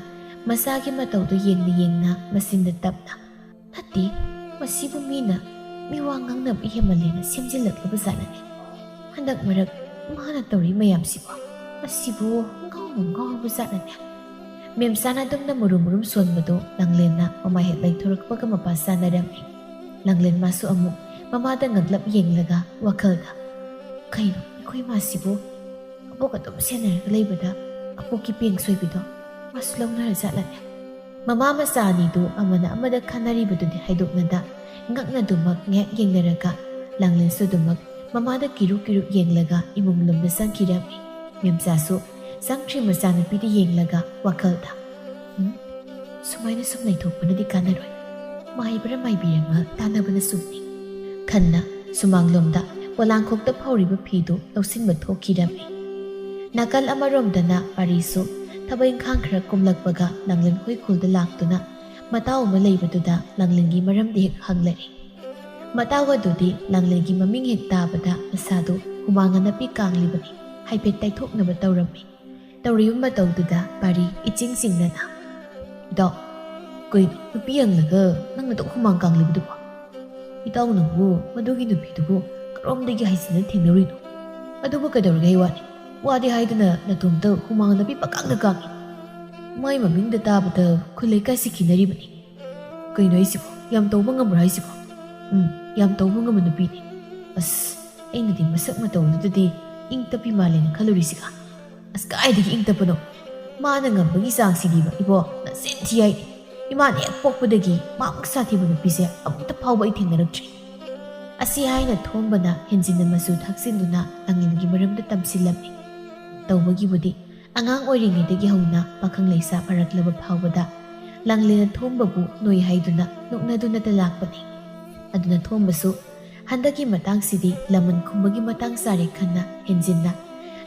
ꯃꯆꯥꯒꯤ ꯃꯇꯧꯗꯨ ꯌꯦꯡꯅ ꯌꯦꯡꯅ ꯃꯆꯤꯟꯗ ꯇꯞꯅ, "ꯅꯠꯇꯦ, ꯃꯁꯤꯕꯨ ꯃꯤꯅ ꯃꯤꯋꯥ ꯉꯥꯡꯅꯕ ꯍꯦꯟꯃꯜꯂꯦꯅ ꯁꯦꯝꯖꯤꯜꯂꯛꯂꯕ ꯖꯥꯠꯂꯅꯦ? ꯍꯟꯗꯛ ꯃꯔꯛ ꯃꯥꯅ ꯇꯧꯔꯤ ꯃꯌꯥꯝꯁꯤꯕꯨ, ꯃꯁꯤꯕꯨ ꯉꯥꯎꯕ ꯉꯥꯎꯔꯕ ꯖꯥꯠꯂꯅꯦ?" ꯃꯦꯝꯆꯥꯅ ꯑꯗꯨꯝꯅ ꯃꯨꯔꯨꯝ ꯃꯨꯔꯨꯝ ꯁꯣꯟꯕꯗꯨ ꯂꯥꯡꯂꯦꯟꯅ ꯃꯃꯥ ꯍꯦꯛ ꯂꯩꯊꯣꯔꯛꯄꯒ ꯃꯄꯥ ꯆꯥꯅꯔꯝꯃꯤ꯫ ꯂꯥꯡꯂꯦꯟ ꯃꯥꯁꯨ ꯑꯃꯨꯛ ꯃꯃꯥꯗ ꯉꯛꯂꯞ ꯌꯦꯡꯂꯒ ꯋꯥꯈꯜꯗ, "ꯀꯩꯅꯣ ꯑꯩꯈꯣꯏ ꯃꯥꯁꯤꯕꯨ ꯑꯕꯣꯛ ꯑꯗꯨꯝ ꯁꯦꯟꯅꯔꯒ ꯂꯩꯕꯗ ꯑꯕꯣꯛꯀꯤ ꯄꯦꯡ ꯁꯣꯏꯕꯤꯗꯣ ꯃꯥꯁꯨ ꯂꯧꯅꯔꯖꯥꯠꯂꯅꯦ?" ꯃꯃꯥ ꯃꯆꯥ ꯑꯅꯤꯗꯨ ꯑꯃꯅ ꯑꯃꯗ ꯈꯟꯅꯔꯤꯕꯗꯨꯗꯤ ꯍꯥꯏꯗꯣꯛꯅꯗ ꯉꯛꯅꯗꯨꯃꯛ ꯉꯥꯏꯍꯥꯛ ꯌꯦꯡꯅꯔꯒ ꯂꯥꯡꯂꯦꯟꯁꯨ ꯑꯗꯨꯃꯛ ꯃꯃꯥꯗ ꯀꯤꯔꯨ ꯀꯤꯔꯨ ꯌꯦꯡꯂꯒ ꯏꯃꯨꯡ ꯂꯣꯝꯗ ꯆꯪꯈꯤꯔꯝꯃꯤ꯫ ꯃꯦꯝꯆꯥꯁꯨ ꯆꯪꯈ꯭ꯔꯤ ꯃꯆꯥꯅꯨꯄꯤꯗ ꯌꯦꯡꯂꯒ ꯋꯥꯈꯜꯗ, "ꯎꯝ, ꯁꯨꯃꯥꯏꯅ ꯁꯨꯝ ꯂꯩꯊꯣꯛꯄꯅꯗꯤ ꯀꯥꯟꯅꯔꯣꯏ꯫ ꯃꯥꯏꯕꯔ ꯃꯥꯏꯕꯤꯔꯃ ꯇꯥꯟꯅꯕꯅ ꯆꯨꯝꯅꯤ" ꯈꯟꯅ ꯁꯨꯃꯥꯡꯂꯣꯝꯗ ꯄꯣꯂꯥꯡꯈꯣꯛꯇ ꯐꯧꯔꯤꯕ ꯐꯤꯗꯨ ꯂꯧꯁꯤꯟꯕ ꯊꯣꯛꯈꯤꯔꯝꯃꯤ꯫ ꯅꯥꯀꯜ ꯑꯃꯔꯣꯝꯗꯅ ꯄꯥꯔꯤꯁꯨ ꯊꯕꯛ ꯏꯪꯈꯥꯡ ꯈꯔ ꯀꯨꯝꯂꯛꯄꯒ ꯂꯥꯡꯂꯦꯟ ꯍꯨꯏꯈꯨꯜꯗ ꯂꯥꯛꯇꯨꯅ ꯃꯇꯥꯎ ꯑꯃ ꯂꯩꯕꯗꯨꯗ ꯂꯥꯡꯂꯦꯟꯒꯤ ꯃꯔꯝꯗꯤ ꯍꯦꯛ ꯍꯪꯂꯔꯦ꯫ ꯃꯇꯥꯎ ꯑꯗꯨꯗꯤ ꯂꯥꯡꯂꯦꯟꯒꯤ ꯃꯃꯤꯡ ꯍꯦꯛ ꯇꯥꯕꯗ ꯃꯁꯥꯗꯨ ꯍꯨꯃꯥꯡ ꯑꯅꯞꯄꯤ ꯀꯥꯡꯂꯤꯕꯅꯤ꯫ ꯍꯥꯏꯐꯦꯠ ꯇꯩꯊꯣꯛꯅꯕ ꯇꯧꯔꯝꯃꯤ꯫ ꯇꯧꯔꯤꯕ ꯃꯇꯧꯗꯨꯗ ꯄꯥꯔꯤ ꯏꯆꯤꯡ ꯆꯤꯡꯅꯅ, "ꯏꯇꯥꯎ, ꯀꯩꯅꯣ ꯅꯨꯄꯤ ꯌꯦꯡꯂꯒ ꯅꯪꯅ ꯑꯗꯨꯛ ꯍꯨꯃꯥꯡ ꯀꯥꯡꯂꯤꯕꯗꯨꯕꯣ? ꯏꯇꯥꯎ ꯅꯪꯕꯨ ꯃꯗꯨꯒꯤ ꯅꯨꯄꯤꯗꯨꯕꯨ ꯀꯔꯣꯝꯗꯒꯤ ꯍꯩꯖꯤꯟꯅ ꯊꯦꯡꯅꯔꯨꯏꯅꯣ? ꯑꯗꯨꯕꯨ ꯀꯩꯗꯧꯔꯒꯦ ꯍꯥꯏ ꯋꯥꯅꯤ? ꯋꯥꯗꯤ ꯍꯥꯏꯗꯅ ꯅꯇꯣꯝꯇ ꯍꯨꯃꯥꯡ ꯑꯅꯞꯄꯤ ꯄꯀꯥꯡꯗ ꯀꯥꯡꯉꯤ꯫ ꯃꯥꯏ ꯃꯃꯤꯡꯗ ꯇꯥꯕꯗ ꯈꯨꯜ ꯂꯩꯀꯥꯏꯁꯤ ꯀꯤꯅꯔꯤꯕꯅꯤ꯫ ꯀꯩꯅꯣ ꯍꯥꯏꯁꯤꯕꯣ? ꯌꯥꯝ ꯇꯧꯕ ꯉꯝꯕ꯭ꯔꯥ ꯍꯥꯏꯁꯤꯕꯣ?" "ꯎꯝ, ꯌꯥꯝ ꯇꯧꯕ ꯉꯝꯕ ꯅꯨꯄꯤꯅꯤ꯫ ꯑꯁ, ꯑꯩꯅꯗꯤ ꯃꯁꯛ ꯃꯇꯧꯗꯨꯗꯗꯤ ꯏꯪ ꯇꯞꯄꯤ ꯃꯥꯜꯂꯦꯅ ꯈꯜꯂꯨꯔꯤꯁꯤꯒ꯫ ꯑꯁ, ꯀꯥꯏꯗꯒꯤ ꯏꯪ ꯇꯞꯄꯅꯣ? ꯃꯥꯅ ꯉꯝꯕꯒꯤ ꯆꯥꯡꯁꯤꯗꯤꯕ, ꯏꯕꯣ, ꯅꯆꯤꯟ ꯊꯤ ꯍꯥꯏꯅꯤ꯫ ꯏꯃꯥꯅ ꯍꯦꯛ ꯄꯣꯛꯄꯗꯒꯤ ꯃꯥꯃꯨꯛ ꯁꯥꯊꯤꯕ ꯅꯨꯄꯤꯁꯦ ꯑꯃꯨꯛꯇ ꯐꯥꯎꯕ ꯑꯩ ꯊꯦꯡꯅꯔꯛꯇ꯭ꯔꯤ꯫ ꯑꯁꯤ ꯍꯥꯏꯅ ꯊꯣꯝꯕꯅ ꯍꯦꯟꯖꯤꯟꯅ ꯃꯆꯨ ꯊꯥꯛꯆꯤꯟꯗꯨꯅ ꯂꯥꯡꯂꯦꯟꯒꯤ ꯃꯔꯝꯗ ꯇꯝꯁꯤꯜꯂꯝꯃꯤ꯫ ꯇꯧꯕꯒꯤꯕꯨꯗꯤ ꯑꯉꯥꯡ ꯑꯣꯏꯔꯤꯉꯩꯗꯒꯤ ꯍꯧꯅ ꯄꯥꯈꯪ ꯂꯩꯁꯥ ꯐꯥꯔꯛꯂꯕ ꯐꯥꯎꯕꯗ ꯂꯥꯡꯂꯦꯟꯅ ꯊꯣꯝꯕꯕꯨ ꯅꯣꯏ ꯍꯥꯏꯗꯨꯅ ꯅꯣꯛꯅꯗꯨꯅꯇ ꯂꯥꯛꯄꯅꯤ꯫ ꯑꯗꯨꯅ ꯊꯣꯝꯕꯁꯨ ꯍꯟꯗꯛꯀꯤ ꯃꯇꯥꯡꯁꯤꯗꯤ ꯂꯃꯟ ꯈꯨꯝꯕꯒꯤ ꯃꯇꯥꯡ ꯆꯥꯔꯦ ꯈꯟꯅ ꯍꯦꯟꯖꯤꯟꯅ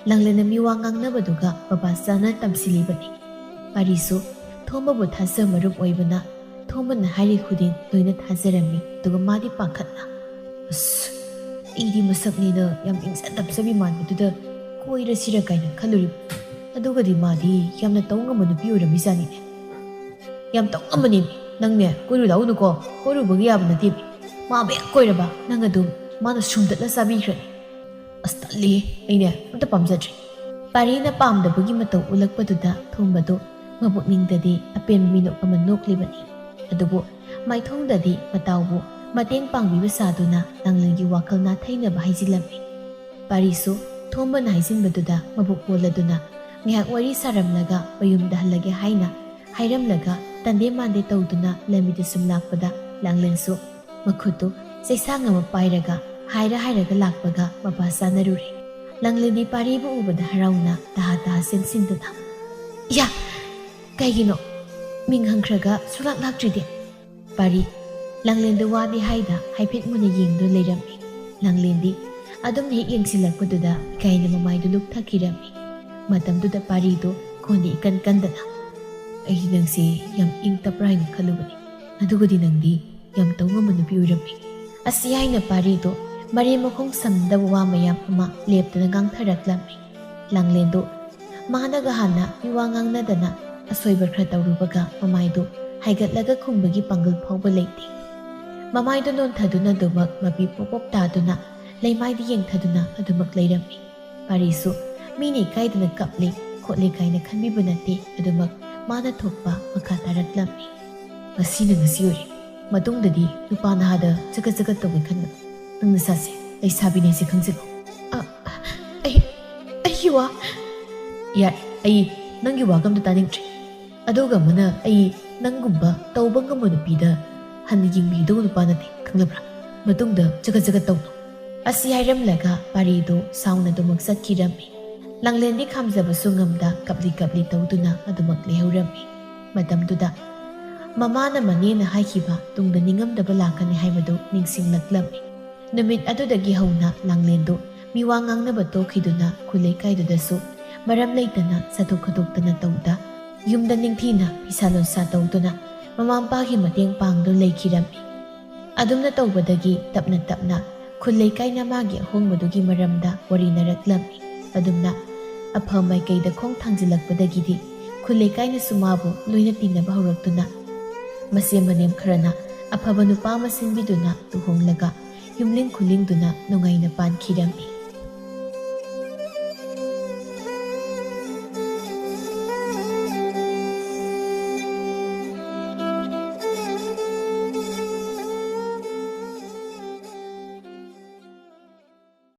ꯂꯥꯡꯂꯦꯟꯅ ꯃꯤꯋꯥ ꯉꯥꯡꯅꯕꯗꯨꯒ ꯃꯄꯥ ꯆꯥꯅ ꯇꯝꯁꯤꯜꯂꯤꯕꯅꯤ꯫ ꯄꯥꯔꯤꯁꯨ ꯊꯣꯝꯕꯕꯨ ꯊꯥꯖ ꯃꯔꯨꯞ ꯑꯣꯏꯕꯅ ꯊꯣꯝꯕꯅ ꯍꯥꯏꯔꯤ ꯈꯨꯗꯤꯡ ꯂꯣꯏꯅ ꯊꯥꯖꯔꯝꯃꯤ꯫ ꯑꯗꯨꯒ ꯃꯥꯗꯤ ꯄꯥꯈꯠꯅ, "ꯑꯁ, ꯑꯩꯗꯤ ꯃꯁꯛꯅꯦꯅ ꯌꯥꯝ ꯏꯪꯖ ꯇꯞꯆꯕꯤ ꯃꯥꯟꯕꯗꯨꯗ ꯀꯣꯏꯔꯁꯤꯔ ꯀꯥꯏꯅ ꯈꯜꯂꯨꯔꯤꯕ꯫ ꯑꯗꯨꯒꯗꯤ ꯃꯥꯗꯤ ꯌꯥꯝꯅ ꯇꯧ ꯉꯝꯕ ꯅꯨꯄꯤ ꯑꯣꯏꯔꯝꯃꯤꯖꯥꯠꯅꯤꯅꯦ꯫ ꯌꯥꯝ ꯇꯧ ꯉꯝꯕꯅꯦꯃꯤ꯫ ꯅꯪꯅꯦ ꯀꯣꯏꯔꯨ ꯂꯥꯛꯎꯅꯨꯀꯣ, ꯀꯣꯏꯔꯨꯕꯒ ꯌꯥꯕ ꯅꯠꯇꯦꯃꯤ꯫ ꯃꯥ ꯍꯦꯛ ꯀꯣꯏꯔꯕ ꯅꯪ ꯑꯗꯨꯝ ꯃꯥꯅ ꯁꯨꯝꯇꯠꯂ ꯆꯥꯕꯤꯈ꯭ꯔꯅꯤ꯫ ꯑꯁ, ꯇꯜꯂꯤ, ꯑꯩꯅꯦ ꯑꯝꯇ ꯄꯥꯝꯖꯗ꯭ꯔꯦ꯫" ꯄꯥꯔꯤꯅ ꯄꯥꯝꯗꯕꯒꯤ ꯃꯇꯧ ꯎꯠꯂꯛꯄꯗꯨꯗ ꯊꯣꯝꯕꯗꯨ ꯃꯕꯨꯛꯅꯤꯡꯗꯗꯤ ꯑꯄꯦꯟꯕ ꯃꯤꯅꯣꯛ ꯑꯃ ꯅꯣꯛꯂꯤꯕꯅꯤ꯫ ꯑꯗꯨꯕꯨ ꯃꯥꯏꯊꯣꯡꯗꯗꯤ ꯃꯇꯥꯎꯕꯨ ꯃꯇꯦꯡ ꯄꯥꯡꯕꯤꯕ ꯁꯥꯗꯨꯅ ꯂꯥꯡꯂꯦꯟꯒꯤ ꯋꯥꯈꯜ ꯅꯥꯊꯩꯅꯕ ꯍꯥꯏꯖꯤꯜꯂꯝꯃꯤ꯫ ꯄꯥꯔꯤꯁꯨ ꯊꯣꯝꯕꯅ ꯍꯥꯏꯖꯤꯟꯕꯗꯨꯗ ꯃꯕꯨꯛ ꯑꯣꯜꯂꯗꯨꯅ ꯉꯥꯏꯍꯥꯛ ꯋꯥꯔꯤ ꯁꯥꯔꯝꯂꯒ ꯃꯌꯨꯝꯗ ꯍꯜꯂꯒꯦ ꯍꯥꯏꯅ ꯍꯥꯏꯔꯝꯂꯒ ꯇꯟꯗꯦ ꯃꯥꯟꯗꯦ ꯇꯧꯗꯨꯅ ꯂꯝꯕꯤꯗ ꯁꯨꯝ ꯂꯥꯛꯄꯗ ꯂꯥꯡꯂꯦꯟꯁꯨ ꯃꯈꯨꯠꯇꯨ ꯆꯩꯁꯥꯡ ꯑꯃ ꯄꯥꯏꯔꯒ ꯍꯥꯏꯔ ꯍꯥꯏꯔꯒ ꯂꯥꯛꯄꯒ ꯃꯄꯥ ꯆꯥꯅꯔꯨꯔꯦ꯫ ꯂꯥꯡꯂꯦꯟꯗꯤ ꯄꯥꯔꯤꯕꯨ ꯎꯕꯗ ꯍꯔꯥꯎꯅ ꯇꯍꯥ ꯇꯍꯥ ꯆꯦꯟꯁꯤꯟꯗꯨꯅ, "ꯏꯌꯥ! ꯀꯩꯒꯤꯅꯣ? ꯃꯤꯡ ꯍꯪꯈ꯭ꯔꯒ ꯁꯨꯂꯥꯛ ꯂꯥꯛꯇ꯭ꯔꯤꯗꯤ?" ꯄꯥꯔꯤ ꯂꯥꯡꯂꯦꯟꯗ ꯋꯥꯗꯤ ꯍꯥꯏꯗ ꯍꯥꯏꯐꯦꯠ ꯃꯨꯟꯅ ꯌꯦꯡꯗꯨꯅ ꯂꯩꯔꯝꯃꯤ꯫ ꯂꯥꯡꯂꯦꯟꯗꯤ ꯑꯗꯨꯝ ꯍꯦꯛ ꯌꯦꯡꯁꯤꯜꯂꯛꯄꯗꯨꯗ ꯏꯀꯥꯏꯅ ꯃꯃꯥꯏꯗꯨ ꯂꯨꯞꯊꯈꯤꯔꯝꯃꯤ꯫ ꯃꯇꯝꯗꯨꯗ ꯄꯥꯔꯤꯗꯨ ꯈꯣꯟꯗꯤ ꯏꯀꯟ ꯀꯟꯗꯅ, "ꯑꯩꯗꯤ ꯅꯪꯁꯦ ꯌꯥꯝ ꯏꯪ ꯇꯞꯄ꯭ꯔꯥ ꯍꯥꯏꯅ ꯈꯜꯂꯨꯕꯅꯤ, ꯑꯗꯨꯒꯗꯤ ꯅꯪꯗꯤ ꯌꯥꯝ ꯇꯧ ꯉꯝꯕ ꯅꯨꯄꯤ ꯑꯣꯏꯔꯝꯃꯤ꯫" ꯑꯁꯤ ꯍꯥꯏꯅ ꯄꯥꯔꯤꯗꯨ ꯃꯔꯦꯝ ꯃꯈꯣꯡ ꯁꯝꯅꯗꯕ ꯋꯥ ꯃꯌꯥꯝ ꯑꯃ ꯂꯦꯞꯇꯅ ꯉꯥꯡꯊꯔꯛꯂꯝꯃꯤ꯫ ꯂꯥꯡꯂꯦꯟꯗꯨ ꯃꯥꯅꯒ ꯍꯥꯟꯅ ꯃꯤꯋꯥ ꯉꯥꯡꯅꯗꯅ ꯑꯁꯣꯏꯕ ꯈꯔ ꯇꯧꯔꯨꯕꯒ ꯃꯃꯥꯏꯗꯨ ꯍꯥꯏꯒꯠꯂꯒ ꯈꯨꯝꯕꯒꯤ ꯄꯥꯡꯒꯜ ꯐꯥꯎꯕ ꯂꯩꯇꯦ꯫ ꯃꯃꯥꯏꯗꯨ ꯅꯣꯟꯊꯗꯨꯅ ꯑꯗꯨꯃꯛ ꯃꯄꯤ ꯄꯣꯞ ꯄꯣꯞ ꯇꯥꯗꯨꯅ ꯂꯩꯃꯥꯏꯗ ꯌꯦꯡꯊꯗꯨꯅ ꯑꯗꯨꯃꯛ ꯂꯩꯔꯝꯃꯤ꯫ ꯄꯥꯔꯤꯁꯨ ꯃꯤꯅ ꯏꯀꯥꯏꯗꯅ ꯀꯞꯂꯦ ꯈꯣꯠꯂꯦ ꯀꯥꯏꯅ ꯈꯟꯕꯤꯕ ꯅꯠꯇꯦ, ꯑꯗꯨꯃꯛ ꯃꯥꯅ ꯊꯣꯛꯄ ꯃꯈꯥ ꯇꯥꯔꯛꯂꯝꯃꯤ꯫ "ꯉꯁꯤꯅ ꯉꯁꯤ ꯑꯣꯏꯔꯦ, ꯃꯇꯨꯡꯗꯗꯤ ꯅꯨꯄꯥ ꯅꯍꯥꯗ ꯆꯒꯠ ꯆꯒꯠ ꯇꯧꯒꯦ ꯈꯟꯒꯅꯨ꯫ ꯅꯪ ꯅꯁꯥꯁꯦ ꯂꯩꯁꯥꯕꯤꯅꯦ ꯍꯥꯏꯁꯦ ꯈꯪꯖꯤꯜꯂꯣ꯫" "ꯑ, ꯑꯩ ꯋꯥ, ꯌꯥꯔꯦ, ꯑꯩ ꯅꯪꯒꯤ ꯋꯥꯒ ꯑꯝꯇ ꯇꯥꯅꯤꯡꯗ꯭ꯔꯦ꯫ ꯑꯗꯨꯒ ꯑꯃꯅ ꯑꯩ ꯅꯪꯒꯨꯝꯕ ꯇꯧꯕ ꯉꯝꯕ ꯅꯨꯄꯤꯗ ꯍꯟꯅ ꯌꯦꯡꯕꯤꯗꯧꯕ ꯅꯨꯄꯥ ꯅꯠꯇꯦ, ꯈꯪꯂꯕ꯭ꯔꯥ? ꯃꯇꯨꯡꯗ ꯆꯒꯠ ꯆꯒꯠ ꯇꯧꯅꯨ꯫ ꯑꯁꯤ ꯍꯥꯏꯔꯝꯂꯒ ꯄꯥꯔꯤꯗꯨ ꯁꯥꯎꯅ ꯑꯗꯨꯃꯛ ꯆꯠꯈꯤꯔꯝꯃꯤ꯫ ꯂꯥꯡꯂꯦꯟꯗꯤ ꯈꯥꯝꯖꯕꯁꯨ ꯉꯝꯗ ꯀꯞꯂꯤ ꯀꯞꯂꯤ ꯇꯧꯗꯨꯅ ꯑꯗꯨꯃꯛ ꯂꯩꯍꯧꯔꯝꯃꯤ꯫ ꯃꯇꯝꯗꯨꯗ ꯃꯃꯥꯅ ꯃꯅꯦꯅ ꯍꯥꯏꯈꯤꯕ ꯇꯨꯡꯗ ꯅꯤꯡꯉꯝꯗꯕ ꯂꯥꯛꯀꯅꯤ ꯍꯥꯏꯕꯗꯨ ꯅꯤꯡꯁꯤꯡꯂꯛꯂꯝꯃꯤ꯫ ꯅꯨꯃꯤꯠ ꯑꯗꯨꯗꯒꯤ ꯍꯧꯅ ꯂꯥꯡꯂꯦꯟꯗꯨ ꯃꯤꯋꯥ ꯉꯥꯡꯅꯕ ꯇꯣꯛꯈꯤꯗꯨꯅ ꯈꯨꯜ ꯂꯩꯀꯥꯏꯗꯨꯗꯁꯨ ꯃꯔꯝ ꯂꯩꯇꯅ ꯆꯠꯊꯣꯛ ꯈꯣꯠꯇꯣꯛꯇꯅ ꯇꯧꯗ, ꯌꯨꯝꯗ ꯅꯤꯡꯊꯤꯅ ꯐꯤꯁꯥ ꯂꯣꯟꯁꯥ ꯇꯧꯗꯨꯅ ꯃꯃꯥ ꯃꯄꯥꯒꯤ ꯃꯇꯦꯡ ꯄꯥꯡꯗꯨꯅ ꯂꯩꯈꯤꯔꯝꯃꯤ꯫ ꯑꯗꯨꯝꯅ ꯇꯧꯕꯗꯒꯤ ꯇꯞꯅ ꯇꯞꯅ ꯈꯨꯜ ꯂꯩꯀꯥꯏꯅ ꯃꯥꯒꯤ ꯑꯍꯣꯡꯕꯗꯨꯒꯤ ꯃꯔꯝꯗ ꯋꯥꯔꯤꯅꯔꯛꯂꯝꯃꯤ꯫ ꯑꯗꯨꯝꯅ ꯑꯐ ꯃꯥꯏꯀꯩꯗ ꯈꯣꯡ ꯊꯥꯡꯖꯤꯜꯂꯛꯄꯗꯒꯤꯗꯤ ꯈꯨꯜ ꯂꯩꯀꯥꯏꯅꯁꯨ ꯃꯥꯕꯨ ꯂꯣꯏꯅ ꯇꯤꯟꯅꯕ ꯍꯧꯔꯛꯇꯨꯅ ꯃꯁꯦꯝ ꯃꯅꯦꯝ ꯈꯔꯅ ꯑꯐꯕ ꯅꯨꯄꯥ ꯑꯃ ꯁꯤꯟꯕꯤꯗꯨꯅ ꯂꯨꯍꯣꯡꯂꯒ ꯌꯨꯝꯂꯤꯡ ꯈꯨꯂꯤꯡꯗꯨꯅ ꯅꯨꯡꯉꯥꯏꯅ ꯄꯥꯟꯈꯤꯔꯝꯃꯤ꯫